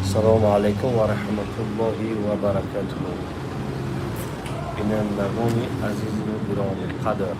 Ассалому алайкум ва раҳматуллоҳи ва баракатуҳ. Бинандагони азизу гиромиқадр.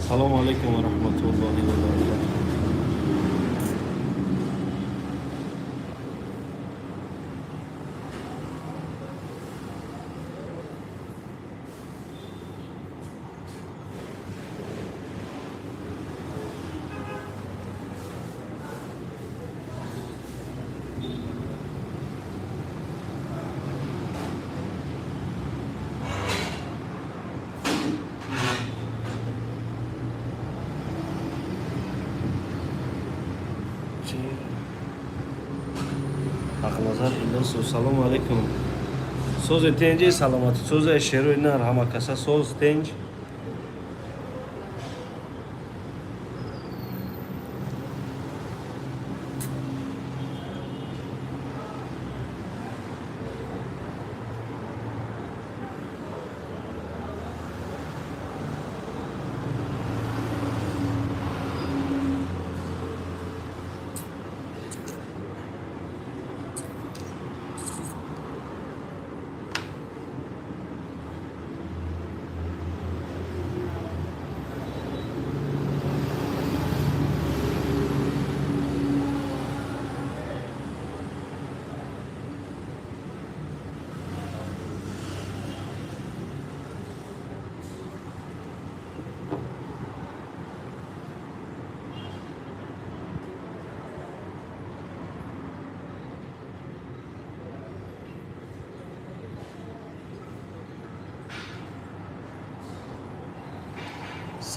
Салому алайкум ва раҳматуллоҳи ва баракатуҳ. Чи? Ҳақназар Илёсов, салому алайкум. Сози, тенҷи, саломатӣ, сози, шерои нар, ҳама каса соз, тенҷ.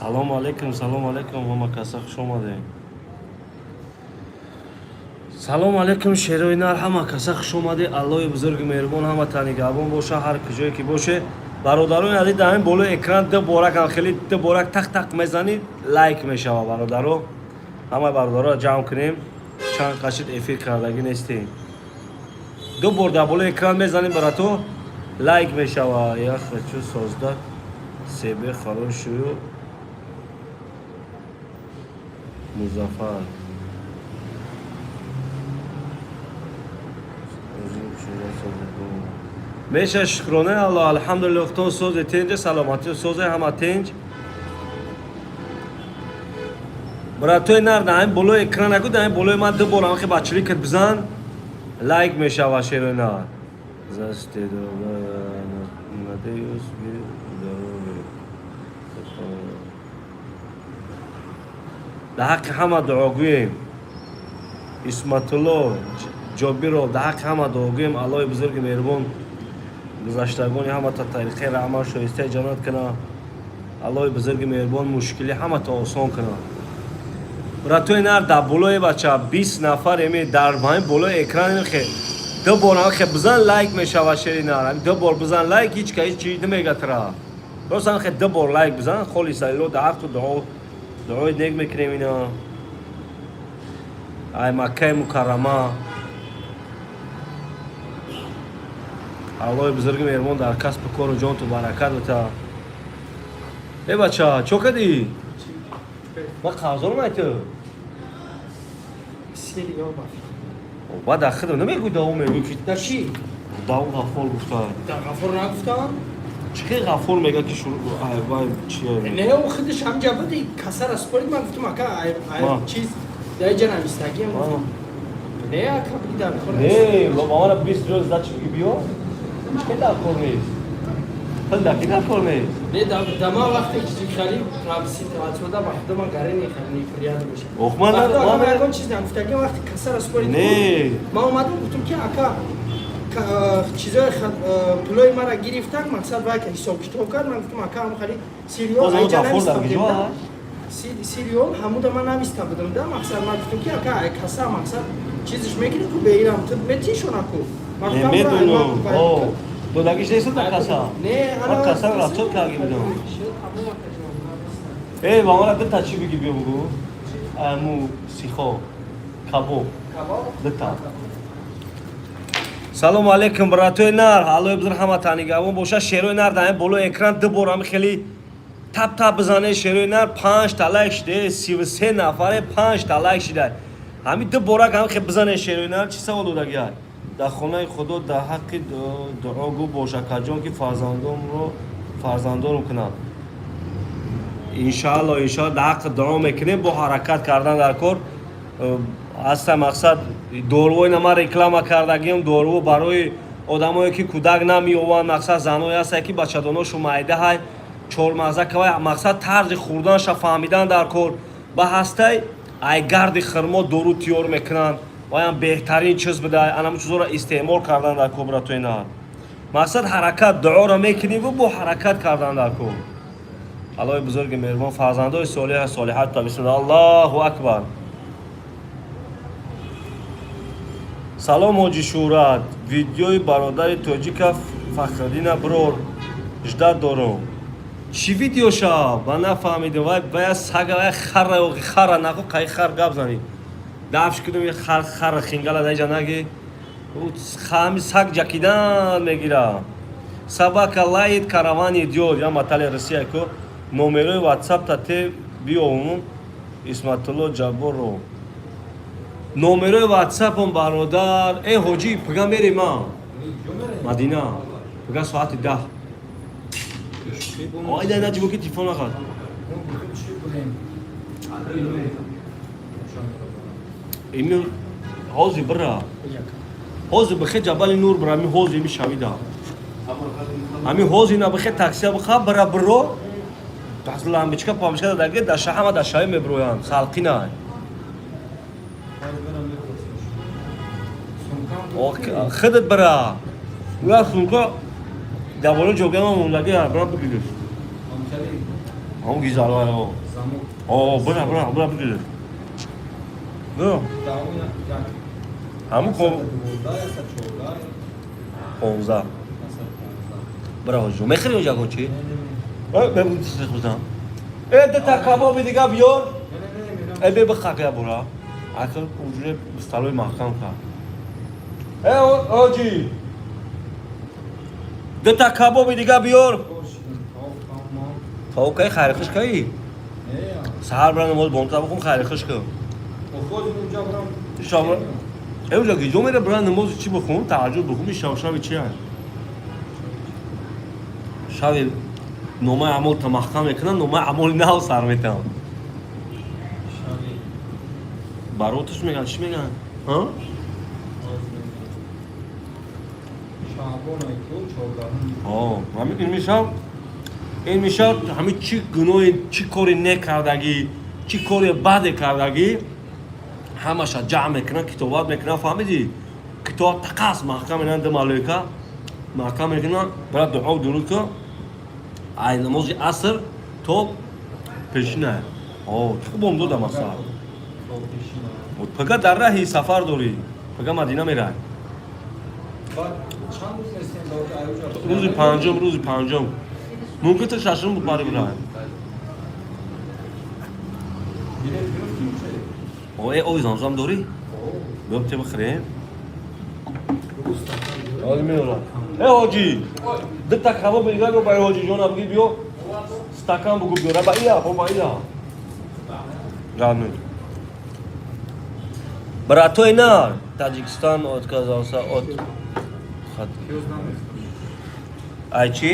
Салому алайкум, салому алайкум, ҳама каса хуш омадем. Салому алайкум, шерои нар, ҳама каса хуш омадед. Аллоҳи бузурги меҳрубон ҳама танигаҳбон боша, ҳар куҷое ки боше. Бародарони азиз, дар ҳамин болои экран ду борак ҳам хеле ду борак тақ тақ мезанид, лайк мешава, бародаро. Ҳамаи бародароро ҷамъ кунем. Чанд қашид эфир кардагӣ нестем. Ду бор дар болои экран мезанем, барато, лайк мешава. Я хочу создать себе хорошую Музаффар. Меша, шукронаи Аллоҳ, алҳамдулиллоҳ, худо созе, тенҷа, саломатӣ, созе, ҳама тенҷ. Братои нар, дар ҳамин болои экран наку, дар ҳамин болои ман ду бор ҳамахи бачилӣ кирд бизан, лайк мешава, шерои нар. Здравствуйте, надеюсь, вы здоровы. Дар ҳаққи ҳама дуогӯем. Исматулло Ҷобиров, дар ҳаққи ҳама дуогӯем. Аллоҳи бузурги меҳрубон гузаштагони ҳамата тариқаи раҳмат, шоистаи ҷаннат кунад. Аллоҳи бузурги меҳрубон мушкили ҳамата осон кунад. Братои нар, дар болои бача 20 нафар эми дар ҳамин болои экран хе ду бор хе бизан, лайк мешава. Шери нар, ду бор бизан лайк, ҳеч ка ҳеч чиз намега тра. Просто хе ду бор лайк бизан, холиса ило. Дар ҳақту дуо, дуои нек мекунем. Ина ай Маккаи Мукаррама. Аллоҳи бузурги меҳрубон дар касбу кору ҷонту баракат бита. Э, бача, чо кардӣ? Ман қарздорам ай ту. Сериал. Баъд дар хидм намегӯй, давом мегӯй ки. Дар чӣ? Давом Ғаффор гуфта. Дар Ғаффор нагуфтам. Чӣ хел Ғаффор мега ки вай чия? Не, ӯ худаш ҳамҷа буди, касара спорид, ман гуфтам, ака, чиз дар ҷа навистагиам гуфтам. Не, ака, буди, дар кор. Не, ба мана 20 рӯз дачи биги, биё. Чӣ хел дар кор нест? Пул дар ки дар кор нест? Не, да ма вақте ки хали ситуатсияда ба худо ман гаре неприятно мешавад. Ох, ман ягон чиз нагуфтагиам, вақте касара спорид. Не. Ман омадам, гуфтам ки ака, чизои пулои мара гирифтан, мақсад вай ҳисоб китоб кард. Ман гуфтам, ака, ҳам хали сериал айҷа нависта будем, сериал ҳамуда ман нависта будам да. Мақсад, ман гуфтам ки ака, ай каса, мақсад, чизиш мегири ку, беирам ту метишона ку. Медунам, додагиш нест да каса. Не. Ман каса расход карги будам. Э, ба мана дута чӣ биги, биё, бугу, аму сихо кабоб дута. Салому алейкум, братои нар, аллои бузург ҳама танигаҳбон боша. Шерои нар, дар болои экран ду бор ҳами хеле тап тап бизане. Шерои нар, панҷта лайк шиде, 33 нафаре, панҷта лайк шида. Ҳами ду борак ҳами хел бизане. Шерои нар, чӣ савол додагиай? Дар хонаи Худо дар ҳаққи дуогӯ бош, акаҷон, ки фарзандонро фарзандорум кунам. Иншаалло, иншаалло, дар ҳаққи дуо мекунем. Бо ҳаракат кардан дар кор ҳаста. Мақсад, доруҳои ман реклама кардагиам, доруҳо барои одамое ки кӯдак намеёванд. Мақсад, заное ҳастае ки бачадоношу майдаҳай, чормағза кавай. Мақсад, тарзи хӯрданаша фаҳмидан дар кор. Ба ҳастай, ай гарди хирмо дору тиёр мекунанд, ваям беҳтарин чиз буда. Анам чизоро истеъмол кардан дар кор, братои нар. Мақсад, ҳаракат, дуоро мекуниву бо ҳаракат кардан дар кор. Аллоҳи бузурги меҳрубон фарзандои солиҳа солиҳат та. Бисмилла, Аллоҳу акбар. Салом, ҳоҷи Шӯҳрат, видеои бародари тоҷика Фахриддина брор, ждать дорум. Чӣ видеоша ба нафаҳмидем. Вай бая сага, вай хара, хара нахо, қай хар гап занӣ, дафш кунем хар, хара хингала даҷа наги, ҳами саг ҷакидан мегира. Собака лает, караван идёт, я матали Россия ко. Номерои ватсап тате биёвум. Исматулло Ҷабборов, номерои ватсапам, бародар. Э, ҳоҷӣ, пага мерем ма Мадина, пага соати 10. Ойда наҷибо ки телефон нахад. Ими ҳозир бира, ҳозир бихе Ҷабали Нур бира, ами ҳозир ими шавида, ами ҳозир на бихе таксия биха, бира, биро. Ламбичка памчка дадаги даша, ҳама дашави мебироянд, салқинай. Худат бира, я сумка дар болои ҷогама мондаги, бира, бигириш. Ҳам гизалва. О, бира, бира, бира, бигириш. Ҳамун 15 бира, ҳоҷо мехӯри ягон чи? Э, дута кабоби дига биёр. Э, бе, бихак я бура, акл уҷуре столои маҳкам кард. Э, ҳоҷи, дута кабоби дига биёр. Товуқ каи, хайри хушк каи. Саҳар бира, намоз бонта бихун, хайри хушк. Э, уҷа гиҷо мера, бира, намози чӣ бихун, таҳаҷҷуд бихун. Шав, шави чи шави номаи амол тамаҳкам мекунам, номаи амоли нав сар метавам. Бароташ меган, чӣ меган? Ҳамин ин мешав, ин мешав, ҳамин чӣ гуноҳи, чӣ кори некардагӣ, чӣ кори баде кардагӣ. Ҳамаша ҷамъ мекунанд, китобат мекунанд, фаҳмидӣ? Китоб тақас маҳкам мекунанд, ду малоика маҳкам мекунанд, бара дуо дуруд кун. Ай намози аср то пешина. О, чӣ бом дода масал. Пага дар раҳи сафар дорӣ. Пага Мадина мерай. Рӯзи панҷум, рӯзи панҷум. Мумкин ту шашум бари бирай. О, э, оби замзам дорӣ? Биё те бихӯрем. Ҳоҷи меорам. Э, ҳоҷӣ! Дута кабоб дигар биё барои ҳоҷиҷона бигӣ, биё стакан бугу биёра ба ия, хо ба ия. Равнуд. Братои на, Таджикистан отказался от Ай чӣ?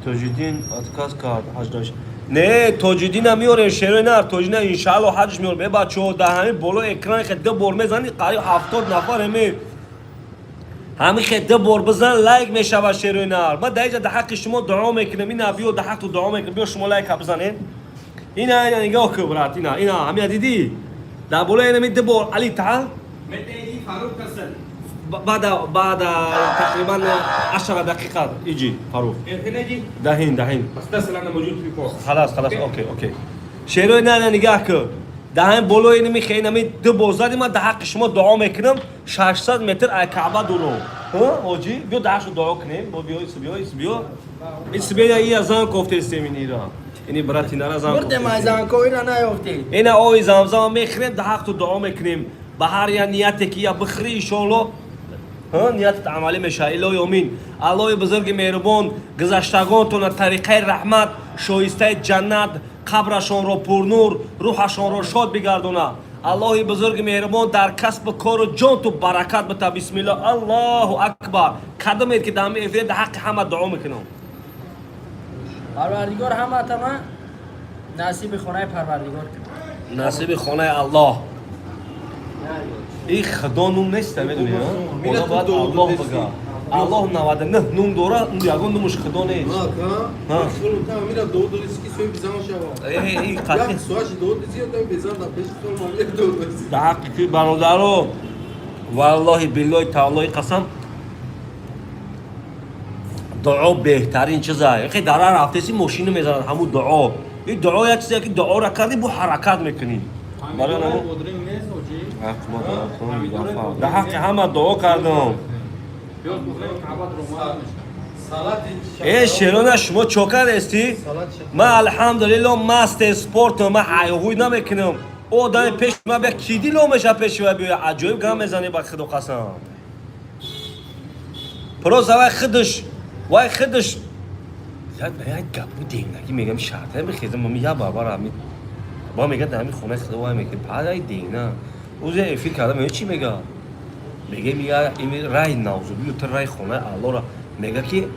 Тоҷиддин отказ кард ҳаҷ. Не, Тоҷиддина меорем, шерои нар, Тоҷиддина иншаалло ҳаҷ меорем. Э, бачаҳо, дар ҳамин боло экран хе ду бор мезанӣ, қариб 70 нафар эме. Ҳамин хе ду бор бизан, лайк мешавад, шерои нар. Ма дар инҷа дар ҳаққи шумо дуо мекунем. Ина биё, дар ҳақту дуо мекунем. Биё, шумо лайка бизанед. Ина, ина нигоҳ кун, брат, ина, ина, ҳамина дидӣ? Дар болои инами ду бор али таал بعد تقريبا 10 دقيقة يجي فاروق. دحين دحين. بس انا موجود في فوق. خلاص خلاص، okay okay. شерои на, нигоҳ кун, даҳан болои инами хе инами ду бор зади, ман дар ҳаққи шумо дуо мекунам. 600 метр ай Каъба дурум, ҳоҷӣ, биё дар ҳаққи дуо кунем. Бо биё, ис биё, ис биё, ис биё, ия зан кофтестем, инира, ини брати нара зан. Бурдем, ай занко ира наёфтем. Ина оби замзам мехӯрем, дар ҳақту дуо мекунем. Ба ҳар я нияте ки я бихӯрӣ, иншоалло ниятат амалӣ мешавад. Илоҳи омин. Аллоҳи бузурги меҳрубон гузаштагонтона тариқаи раҳмат, шоистаи ҷаннат, қабрашонро пурнур, рӯҳашонро шод бигардона. Аллоҳи бузурги меҳрубон дар касбу кору ҷонту баракат бита. Бисмилло, Аллоҳу акбар. Кадомед ки дар ҳамин эфир дар ҳаққи ҳама дуо мекунам. Парвардигор ҳаматама насиби хонаи Парвардигор кунад. Насиби хонаи Аллоҳ. И Худо нум неста, медонӣ? Одам бояд Аллоҳ бага. Аллоҳ 99 нум дора, ягон нумуш Худо нест. Мира дуо дористи ки соҳиби зан шава. Э, Як соаши дуо дористи, ё безан дар пеши сол мамлак дуо дористи. Дар ҳаққи ки бародаро, валлоҳи биллоҳи таолои қасам, дуо беҳтарин чиза. Яке дара рафтеси, мошина мезанад, ҳамун дуо. И дуо як чизе ки дуоро кардӣ, бу ҳаракат мекунӣ. Барои Бодринг нест, ҳоҷӣ? Дар ҳаққи ҳама дуо кардам. Пиёз бухорем, Каъба даромад мешавад. Салати. Э, шерона, шумо чокар ҳестӣ? Ман алҳамдулилло масте спортам, ман ҳайҳуй намекунам. О, одами пеш ма бия, киди ло меша пеши ва биёя, аҷоиб гам мезанӣ, ба Худо қасам. Просто вай худаш як гапу денгаки мегам, шарта мехезам, ами я барбар ами ба мега, дар ҳамин хонаи Худо вай мекунем, баъд ай дегна узе эфир карда мега, чӣ мега? Мега мига ими рай, навзубилу ту рай хонаи Аллоҳро мега ки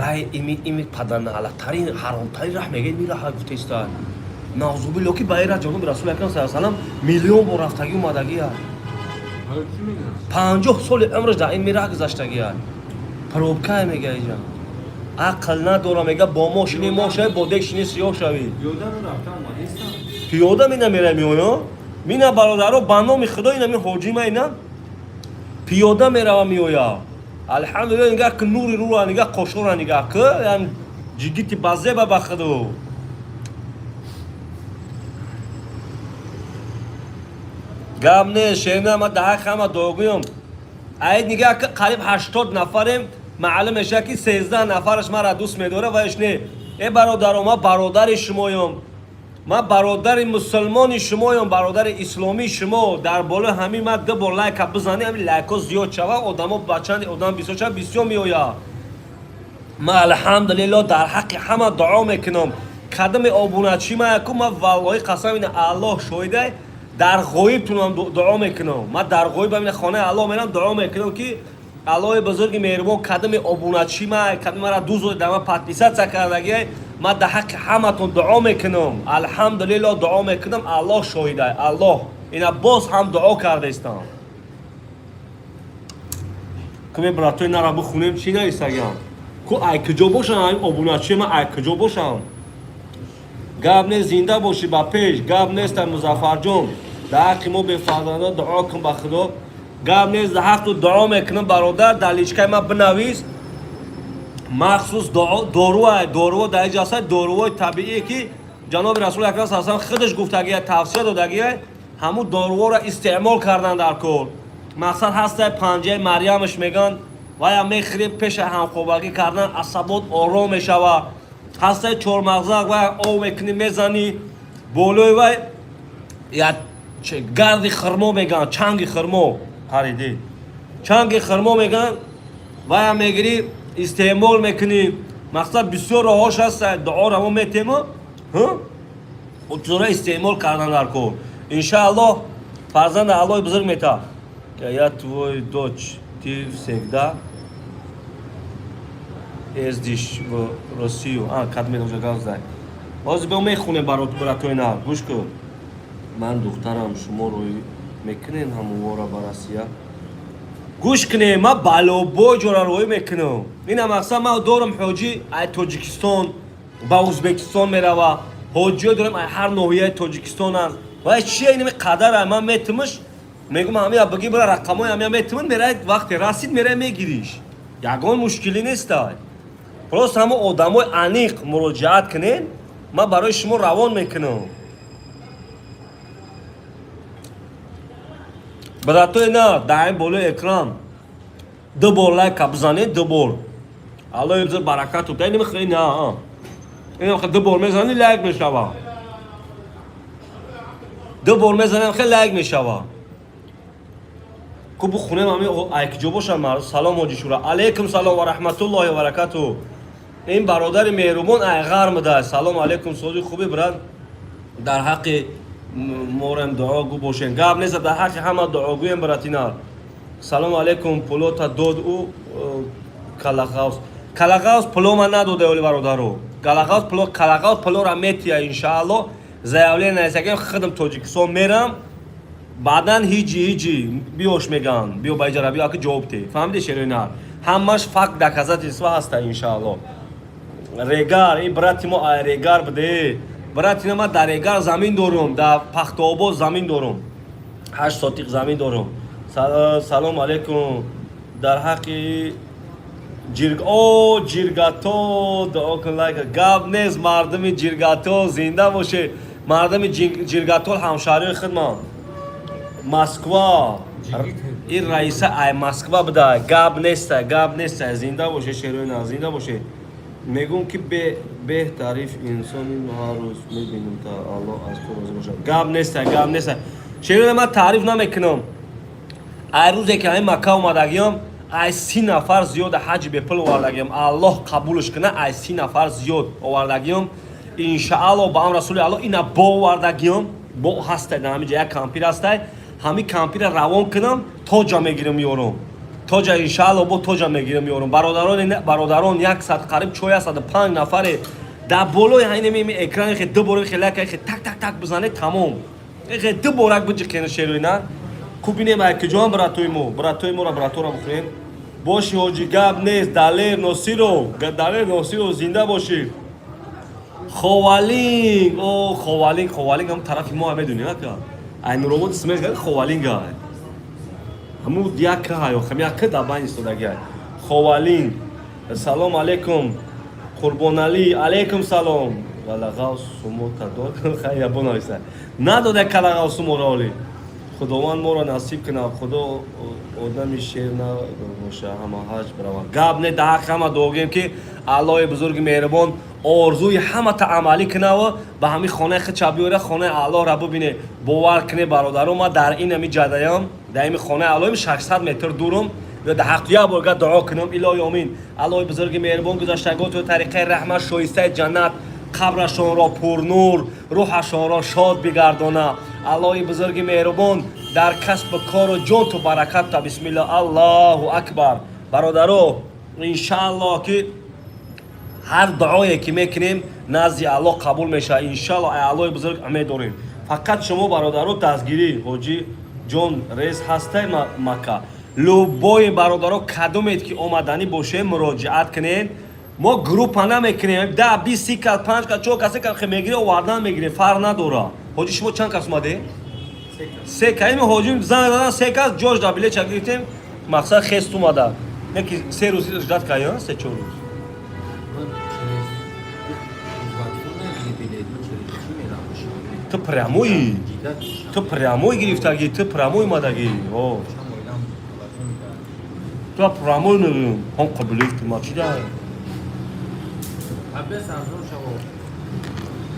рай ими падарнаалатарин, ҳаромтарин раҳ, мега ими раҳ гуфтаиста, навзубилло, ки ба ин раҳ ҷаноби Расули Акрам саллаллоҳу алайҳи васаллам миллион бор рафтагӣ омадагия. Ҳало чӣ мегӯяд? 50 соли умраш дар ин мираҳ гузаштагия. Пробкае, мега, иҷа ақл надора, мега, бо мо шини мо шави, бо дег шини сиёҳ шавӣ. Пиёда рафта омадистам. Пиёда мина мера меоё, мина бародаро, ба номи Худо, ина ми ҳоҷима ина пиёда мерава меоя. Алҳамдулилла, нигаҳ ки нури рура нигаҳ, қошора нигаҳ ки ям ҷигити базеба, ба Худо. Гап нест, шерина, ма даҳа ҳама дуогӯям. Аид нигаҳ ки қариб 80 нафарем, маълум мешавад ки 13 нафараш мара дӯст медора, ваеш не. Э, бародаро, ма бародари шумоём, ман бародари мусулмони шумоём, бародари исломии шумо. Дар болои ҳамин ман ду бор лайка бизанӣ, ҳамин лайкҳо зиёд шава, одамо ба чанди одам бисёр шава, бисёр меояд. Ман алҳамдулилло дар ҳаққи ҳама дуо мекунам. Кадами обуначи ма яку, ман валлоҳи қасам, ина Аллоҳ шоҳидай, дар ғоибтунам дуо мекунам. Ман дар ғоиб ина хонаи Аллоҳ мерам, дуо мекунам ки Аллоҳи бузурги меҳрубон кадами обуначи ма, кадами мара дӯст доред, дар ман подписаться кардагиай, ман дар ҳаққи ҳаматон дуо мекунам. Алҳамдулилло, дуо мекунам, Аллоҳ шоҳидай, Аллоҳ. Ина боз ҳам дуо кардаистам. Каме братои нара бихунем, чӣ нависагиам ку, ай куҷо бошам, ай обуначи ман ай куҷо бошам. Гап нест, зинда бошӣ, ба пеш. Гап нест, ай Музаффарҷон. Дар ҳаққи мо бефарзандо дуо кун ба Худо. Гап нест, дар ҳақту дуо мекунам, бародар, дар личкаи ман бинавис. Махсус доруа, доруо дар инҷа ҳаст, доруои табиие ки ҷаноби Расули Акрам саллаллоҳу алайҳи васаллам худаш гуфтагия, тавсия додагия, ҳамун доруоро истеъмол кардан дар кор. Мақсад ҳастай панҷаи Марьямаш меган, вая мехӯри пеша ҳамхобагӣ кардан асабот ором мешава. Ҳастай чормағзак, вая ов мекунӣ, мезанӣ болои вай як гарди хурмо меган, чанги хурмо хариди, чанги хурмо меган, вая мегирӣ, истеъмол мекунӣ. Мақсад бисёр роҳош ҳаста, дуо раво метему чизора истеъмол кардан дар кор. Иншааллоҳ, фарзанди Аллоҳи бузург мета. Я твой дочь, ты всегда ездишь в Россию. А, кадме уже гап зад. Ҳозир бо мехонем, братои на, гӯш кун. Ман духтарам, шумо рӯй мекунем ҳамувора ба Россия. Гӯш кунем, ман балобой ҷора рӯй мекунам. Ина мақсад ман дорам ҳоҷӣ ай Тоҷикистон ба Ӯзбекистон мерава. Ҳоҷиё дорам ай ҳар ноҳияи Тоҷикистонанд. Вай чия инами қадара ман метимиш, мегум ҳамия бигӣ бира рақамои ҳамия метимин, мерай, вақте расид мерай мегириш. Ягон мушкилӣ нестай. Просто ҳамо одамои аниқ муроҷиат кунед, ман барои шумо равон мекунам. Братои на, дар ин болои экран ду бор лайка бизанед, ду бор. Аллоҳ ибзир баракату. Дай намехоҳӣ на. Ин ду бор мезанӣ, лайк мешава. Ду бор мезанем, хеле лайк мешава. Ку бухунем ҳами айкиҷо бошам мар. Салом, ҳоҷи Шура. Алейкум салом ва раҳматуллоҳи ва баракату. Ин бародари меҳрубон ай ғарм да. Салом алейкум, сози хуби, брат. Дар ҳаққи морем дуогӯ бошем. Гап нест, дар ҳаққи ҳама дуогӯем, братина. Салом алейкум, пулота дод ӯ Калағавс. Калағавс пулома надода, оли бародаро. Калағавс пуло, Калағавс пулора метия, иншааллоҳ. Заявление нависагем, худам Тоҷикистон мерам. Баъдан ҳиҷи ҳиҷи биёш меган, биё ба иҷара, биё аки ҷавоб те. Фаҳмиди, шерои нар? Ҳамаш факт, доказательство ҳаста, иншааллоҳ. Регар, ин брати мо ай Регар буде. Брати ма дар Регар замин дорум, дар Пахтообод замин дорум. 8 сотиқ замин дорум. Салом алейкум. Дар ҳаққи ҷирг, о ҷиргато дуо кун, лайк. Гап нест, мардуми ҷиргато зинда боше. Мардуми ҷиргатол ҳамшаҳриёи хидмат. Москва. Ин раиса ай Москва буда. Гап неста, гап неста. Зинда боше, шерои на, зинда боше. Мегӯм ки беҳ таъриф инсони ҳар рӯз мебинем, та Аллоҳ аз ту розӣ бошад. Гап неста, гап неста. Шерои ман таъриф намекунам. Ай рӯзе ки ҳамин Макка омадагиам, ай 30 нафар зиёд ҳаҷи бепул овардагиам. Аллоҳ қабулш куна, ай 30 нафар зиёд овардагиам. Иншааллоҳ, ба амр Расули Аллоҳ ина бо овардагиам. Бо ҳастай дар ҳамин ҷа як кампир ҳастай. Ҳамин кампира равон кунам, тоҷа мегирам ёрум. Тоҷа, иншааллоҳ, бо тоҷа мегирам ёрум. Бародарон, бародарон, 100 қариб 405 нафаре дар болои ҳамин экран хе ду бор хе лайк хе так так так бизанед, тамом. Хе ду борак биҷиқен, шерои на. Ку бинем ай куҷоам братои мо, братои моро, братора бихӯрем. Боши ҳоҷи, гап нест, Далер Носиров, Далер Носиров, зинда бошӣ. Ховалинг, о Ховалинг, Ховалинг ҳам тарафи мо медонӣ, ака. Ай Нуробод исмеш Ховалинг ай. Ҳамун як ҳай, охам як дар байн истодаги ай. Ховалинг. Салом алейкум. Қурбоналӣ, алейкум салом. Калағав сумо дод. Хайр, бонависа. Надода Калағав суморо оли. Худованд моро насиб кунад. Худо одами шер набоша, ҳама ҳаҷ бираванд. Гап не, дар ҳаққи ҳама дуогӯем ки Аллоҳи бузурги меҳрубон орзуи ҳамата амалӣ кунаву ба ҳамин хонаи худша биёра, хонаи Аллоҳра бибине. Бовар куне, бародаро, ман дар ин ҳами ҷадаям, дар ин хонаи Аллоҳим 600 метр дурум. Ё дар ҳаққи як борга дуо кунам, илоҳи омин. Аллоҳи бузурги меҳрубон гузаштаготу тариқаи раҳмат, шоистаи ҷаннат, қабрашонро пурнур, рӯҳашонро шод бигардона. Аллоҳи бузурги меҳрубон дар касбу кору ҷонту баракат та. Бисмилла, Аллоҳу акбар. Бародаро, иншааллоҳ ки ҳар дуое ки мекунем, назди Аллоҳ қабул мешавад. Иншааллоҳ, ай Аллоҳи бузург умед дорем. Фақат шумо, бародаро, дастгирӣ. Ҳоҷӣ ҷон, рез ҳастай Макка. Любой бародаро, кадомед ки омаданӣ боше, муроҷиат кунед. Мо группа намекунем, 10, 20, 30 кас, панҷ кас, чор кас, се кас мегире, овардан мегире, фарқ надора. Ҳоҷи, шумо чанд кас омаде? Се каими ҳоҷим занг задан, се кас ҷош да билетша гирифтем. Мақсад хест омада. Не ки 3 рӯз ждать кардем, 3-4 рӯз. Ман через Узбекистон билет, ман через чӣ мерам? Ту прямой. Ҷида. Ту прямой гирифтагӣ, ту прямой омадагӣ. О. Чам оилам телефон кард. Ту прямой мегӯем. Ҳам қабилет ма чи да? Абес арзон шаво.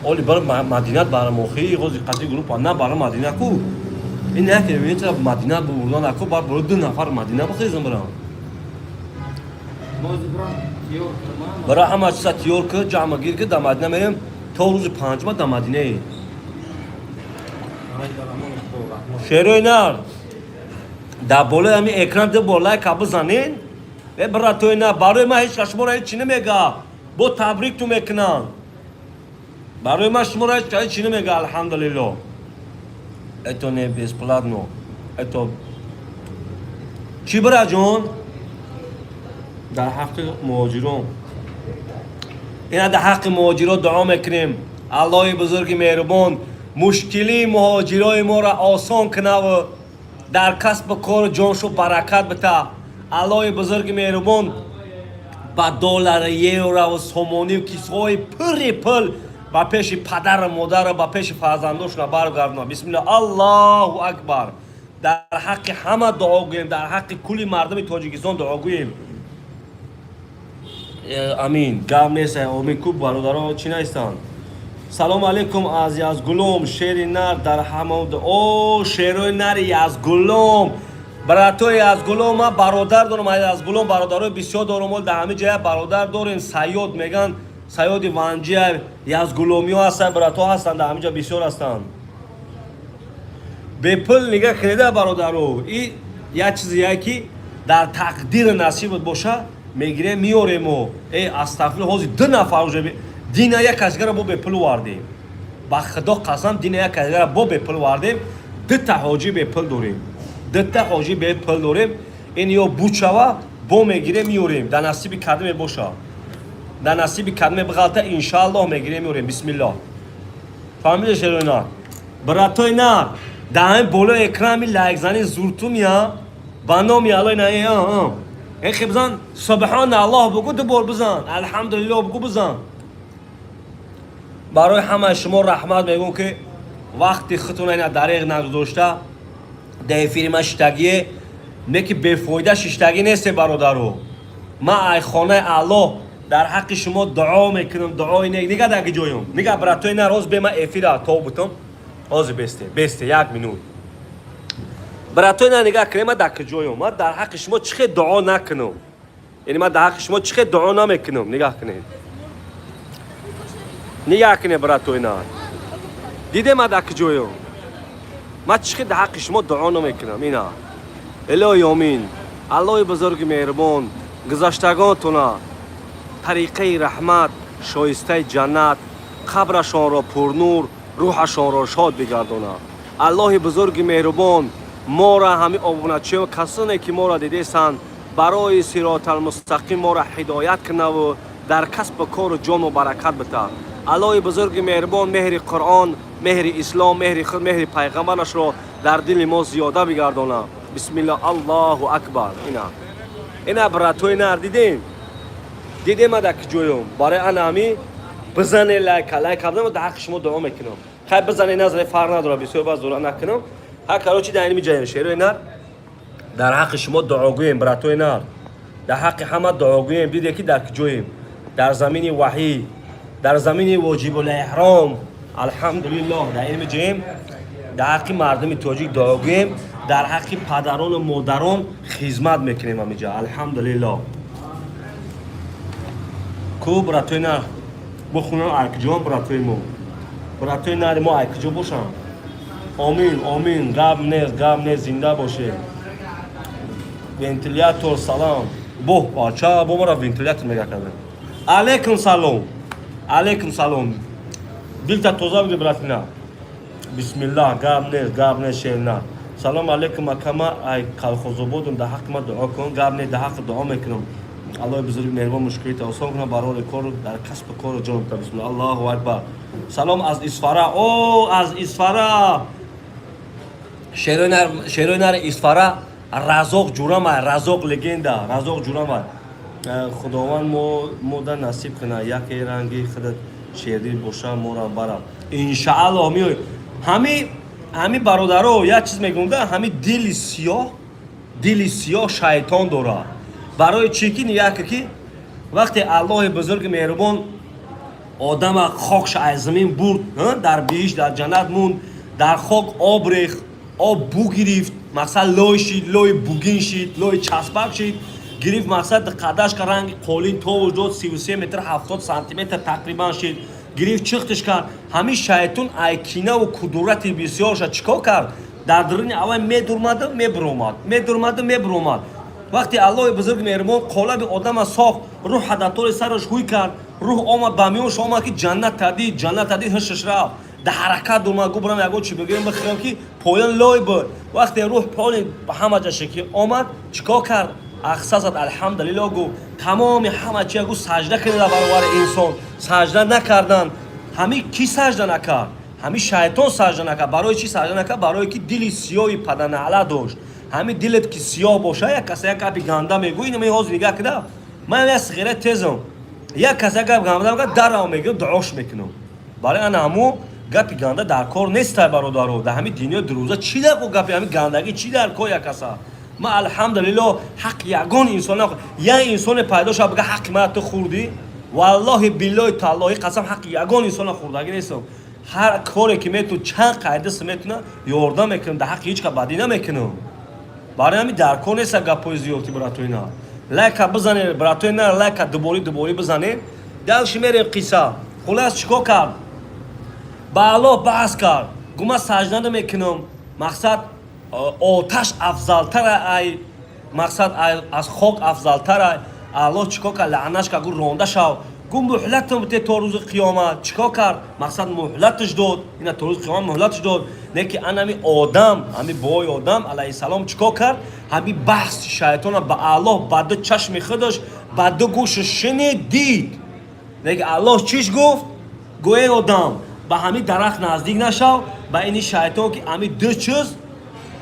Оли бар Мадинат барам охи, ғози қати группа на барам Мадина ку. Ин як мебинед, Мадина бурдан ако бар барои ду нафар Мадина бихезам барам. Мози брам тиёр кирман. Барои ҳама чиза тиёр ки, ҷамъ гир ки, дар Мадина мерем то рӯзи панҷма дар Мадинаи. Ай дарамон худо раҳмат. Шерои нар. Дар болои ҳамин экран ду бор лайка бизанен. Э, братои на, барои ман ҳеҷ кас шуморо ҳеҷ чӣ намега. Бо табрик ту мекунанд. Барои ман шуморо ҳеҷ кас ҳеҷ чӣ намега, алҳамдулилло. Это не бесплатно. Это чӣ, бираҷон? Дар ҳаққи муҳоҷирон. Ина дар ҳаққи муҳоҷирон дуо мекунем. Аллоҳи бузурги меҳрубон мушкилии муҳоҷирои моро осон кунаву дар касбу кору ҷоншу баракат бита. Аллоҳи бузурги меҳрубон ба доллар, еврову сомонию кисҳои пурри пул ба пеши падару модару ба пеши фарзандошона баргардона. Бисмилла, аллоҳу акбар. Дар ҳаққи ҳама дуо гӯем, дар ҳаққи кулли мардуми Тоҷикистон дуо гӯем. Амин, гап нест, омин. Ку бародаро чӣ наистанд? Салому алейкум аз Язгулом, шери нар дар ҳама. О, шерои нари Язгулом, братои Язгулом, ман бародар дорам аз Язгулом, бародарои бисёр дорам. Ол дар ҳамин ҷая бародар дорем, Саёд меган, Саёди Ванҷия, язгуломиҳо ҳастанд, брато ҳастанд, дар ҳамин ҷа бисёр ҳастанд. Бепул нигаҳ кунеда, бародаро, и як чизе як ки дар тақдири насибат боша, мегирем, меоремо. Э, астағфир, ҳозир ду нафар уже дина як касгара бо бепул вардем. Ба худо қасам, дина як касгара бо бепул вардем. Дута ҳоҷӣ бепул дорем, дута ҳоҷӣ бепул дорем. Ин ё бучава бо мегирем, меорем. Дар насиби кадме боша, дар насиби кадме биғалта, иншааллоҳ, мегирем, меорем. Бисмиллоҳ. Фаҳмида, шерои нар, братои нар, дар ҳамин болои экрани лайкзани зуртумя ба номи Аллои на эхе бизан, субҳон Аллоҳ бугу, ду бор бизан, алҳамдулиллоҳ бугу, бизан. Барои ҳамаи шумо раҳмат мегӯм, ки вақти худтона ина дареғ нагузошта дар эфири ман шиштагие. Не ки бефоида шиштагӣ несте, бародаро. Ман ай хонаи Аллоҳ дар ҳаққи шумо дуо мекунам, дуои нек. Нига, дар ҷоём нига, братои нар, ҳоз бе ман эфира то бутам. Ҳозир бесте, бесте, як минут, братои нар, нигаҳ кунем, ман дар куҷоём? Ман дар ҳаққи шумо чӣ хел дуо накунам? Яъне ман дар ҳаққи шумо чӣ хел дуо намекунам? Нигаҳ кунед, нигаҳ кунед, братои нар, диде ман дар куҷоём? Ман чӣ хел дар ҳаққи шумо дуо намекунам? Ина, илоҳи омин, Аллоҳи бузурги меҳрубон гузаштагонтона тариқаи раҳмат, шоистаи ҷаннат, қабрашонро пурнур, рӯҳашонро шод бигардонад. Аллоҳи бузурги меҳрубон мора, ҳамин обуначиё, касоне ки моро дидесанд, барои сироталмустақим моро ҳидоят кунаву дар касбу кору ҷону баракат бита. Аллоҳи бузурги меҳрубон меҳри Қуръон, меҳри ислом, меҳри худ, меҳри пайғамбарашро дар дили мо зиёда бигардонад. Бисмилла, аллоҳу акбар. Ина, ина, братои нар, дидем, дидем, ма дар куҷоём? Барои ана ҳами бизане лайка, лайка бизан, дар ҳаққи шумо дуо мекунам. Хай, бизане, назане, фарқ надорад, бисёр баз дура накунам. Ҳа, короче, дар инми ҷаем, шерои нар, дар ҳаққи шумо дуогӯем, братои нар, дар ҳаққи ҳама дуогӯем. Диде ки дар куҷоем? Дар замини ваҳӣ, дар замини воҷибулэҳром, алҳамдулиллоҳ, дар илми ҷаем. Дар ҳаққи мардуми тоҷик дуогӯем, дар ҳаққи падарону модарон хизмат мекунем ҳамиҷа, алҳамдулиллоҳ. Ку, братои нар, бухунам, айкуҷон, братои мо, братои нари мо айкуҷо бошанд? Омин, омин, гап нест, гап нест, зинда бошед. Вентилятор, салом. Боҳ, бача, бо мара вентилятор мега кардем. Алейкум салом, алейкум салом. Дилта тоза биди, братина. Бисмиллаҳ, гап нест, гап нест, шерна. Салом алейкум, акама, ай Калхозободум, дар ҳаққи ма дуо кун. Гап нест, дар ҳаққи дуо мекунам. Аллоҳи бузург меҳрубон мушкилита осон кунад, барори кору дар касбу кору ҷон бита. Бисмилла, аллоҳу акбар. Салом аз Исфара. О, аз Исфара. Шерои нари Исфара Разоқ Ҷурамай, Разоқ легенда, Разоқ Ҷурамай. Худованд мода насиб кунад, яке ранги худат шердил боша, мора барам. Иншааллоҳ меой. Ҳами бародаро, як чиз мегӯм да, ҳами дили сиёҳ, дили сиёҳ шайтон дорад. Барои чӣ ки яке ки вақте Аллоҳи бузурги меҳрубон одама хокша аз замин бурд, дар биҳишт, дар ҷаннат монд, дар хок об рехт, об бу гирифт, мақсад лой шид, лои бугин шид, лои часпак шид, гирифт, мақсад қадашка ранги қолин товуш дод, 33 метр 70 сантиметр тақрибан шид, гирифт, чиқтиш кард. Ҳамин шайтон айкинаву кудурати бисёрша чӣ кор кард? Дар даруни аввал медурмаду мебиромад, медурмаду мебиромад. Вақте Аллоҳи бузург меҳрубон қолаби одама сохт, рӯҳ дар тори сараш ҳуй кард, рӯҳ омад ба миёнш, омад ки ҷаннат тадид, ҷаннат тадид, ҳушаш рафт, дар ҳаракат омад, гу бурам ягон чи бигирам бихӯрам, ки поён лой буд. Вақте рӯҳ пони ба ҳама ҷаша ки омад, чӣ кор кард? Ахса зад, алҳамдулилло гуфт, тамоми ҳама чия гуфт, сажда кунед дар баробари инсон. Сажда накардан. Ҳами кӣ сажда накард? Ҳами шайтон сажда накард. Барои чӣ сажда накард? Барое ки дили сиёҳи паданаъла дошт. Ҳами дилет ки сиёҳ боша, як каса як гапи ганда мегӯ, ина ҳозир нигаҳ кида, ман як сиғира тезам, як каса як гап ганда мегӯ, дарав мегӯм, дуош мекунам. Барои ана ҳамо гапи ганда дар кор нестай, бародаро. Дар ҳами дунёи дурӯза чӣ дар ко гапи ҳами гандагӣ, чӣ дар кор як каса? Ман алҳамдулилло ҳаққи ягон инсон, як инсоне пайдо шава, бига ҳаққи мана ту хӯрдӣ, валлоҳи биллоҳи таллоҳи қасам, ҳаққи ягон инсона хӯрдагӣ нестам. Ҳар коре ки метун, чанд қайдаса метуна, ёрдам мекунам, дар ҳаққи ҳеҷ ка бадӣ намекунам. Барои ҳамин дар кор неста гапҳои зиёдти. Братои на, лайка бизанед, братои на, лайка дубори дубори бизанед. Дальше мерем қисса. Хулас, чӣ кор кард? Ба Аллоҳ баҳс кард, гума сажда намекунам, мақсад оташ афзалтар ай, мақсад аз хок афзалтар ай. Аллоҳ чӣ кор кард? Лаънаш кард, гу ронда шав, гу муҳлатам те то рӯзи қиёмат. Чӣ кор кард? Мақсад муҳлаташ дод, ина то рӯзи қиёмат муҳлаташ дод. Не ки ан ҳами одам, ҳами бобои одам алайҳиссалом чӣ кор кард? Ҳами баҳси шайтона ба Аллоҳ ба ду чашми худаш, ба ду гӯшаш шунид, дид. Леки Аллоҳ чиш гуфт? Гӯ: эй одам, ба ҳами дарахт наздик нашав, ба ини шайтон ки ҳами ду чиз,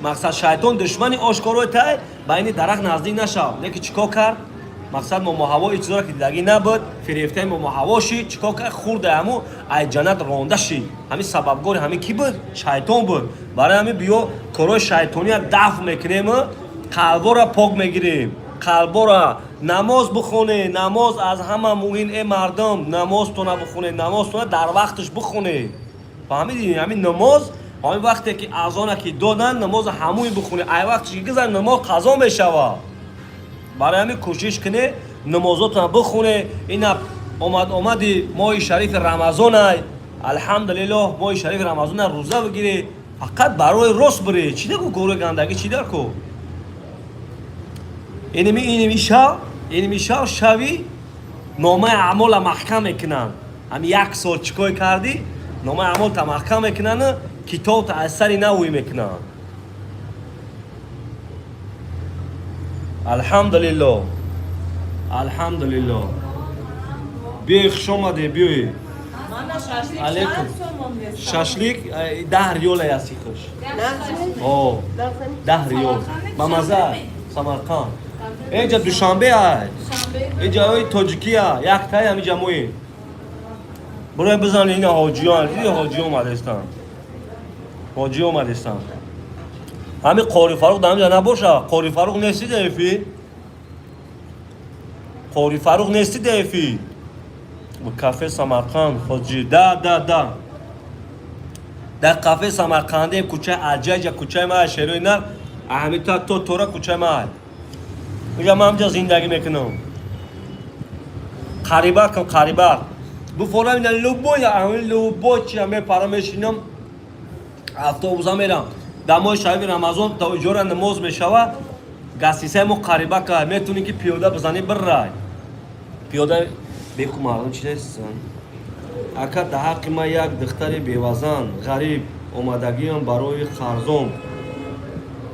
мақсад шайтон душмани ошкорои тай, ба ини дарахт наздик нашав. Леки чӣ кор кард? Мақсад момоҳаво ин чизоро ки дидагӣ набуд, фирефтаи момоҳаво шид. Чӣ кор кард? Хӯрда, ҳаму ай ҷаннат ронда шид. Ҳамин сабабгори ҳамин кӣ буд? Шайтон буд. Барои ҳамин биё корҳои шайтония дафъ мекунем, қалбора пок мегирем, қалбора. Намоз бихоне, намоз аз ҳама муҳим. Э мардум, намозтона бихоне, намозтона дар вақташ бихоне. Фаҳмидӣ? Ҳамин намоз, ҳамин вақте ки азона ки додан, намоза ҳамуи бихоне. Ай вақташ ки гузар, намоз қазо мешавад. Барои ҳамин кӯшиш куне, намозотона бихоне. Ина омад, омади моҳи шарифи Рамазонай, алҳамдулиллоҳ. Моҳи шарифи Рамазона рӯза бигире, фақат барои рост бире. Чӣ даку гори гандагӣ, чӣ дар ко? Иними шав шави номаи аъмола маҳкам мекунанд. Ҳами як сол чӣ кор кардӣ, номаи аъмолта маҳкам мекунанд, китобта аз сари навӯй мекунанд. Алҳамдулиллоҳ, алҳамдулиллоҳ. Биёй, хуш омаде, биёй. Алейкум. Шашлик 10 риёла яси хуш. О, 10 риёл. Ба маза Самарқанд. Инҷа Душанбе ай. Инҷа ои тоҷикия, яктай ҳамиҷа мои. Бурай бизан, ина ҳоҷиён, диди, ҳоҷи омадестан. Ҳоҷи омадестан. Ҳами Қори Фарух дар ҳамиҷа набоша. Қори Фарух нести дефи? Қори Фарух нести дефи? Кафе Самарқанд, ҳоҷи. Да, да, да. Дар кафе Самарқанде, кӯчаи Аҷаҷа, кӯчаи ма, шерои нар, ҳамита то тора кӯчаи ма. Инҷа ман ҳамҷа зиндагӣ мекунам. Қариба кун, қариба. Буфорам ина любой, ҳамин любой чи мепарам, мешинам, автобуса мерам. Дар моҳи шарифи Рамазон то иҷора намоз мешава, гастисаи мо қариба ка, метавонӣ ки пиёда бизанӣ, биррай. Пиёда беку мардум чи нестан. Ака, дар ҳаққи ман як духтари бевазан, ғариб омадагиам барои қарзом.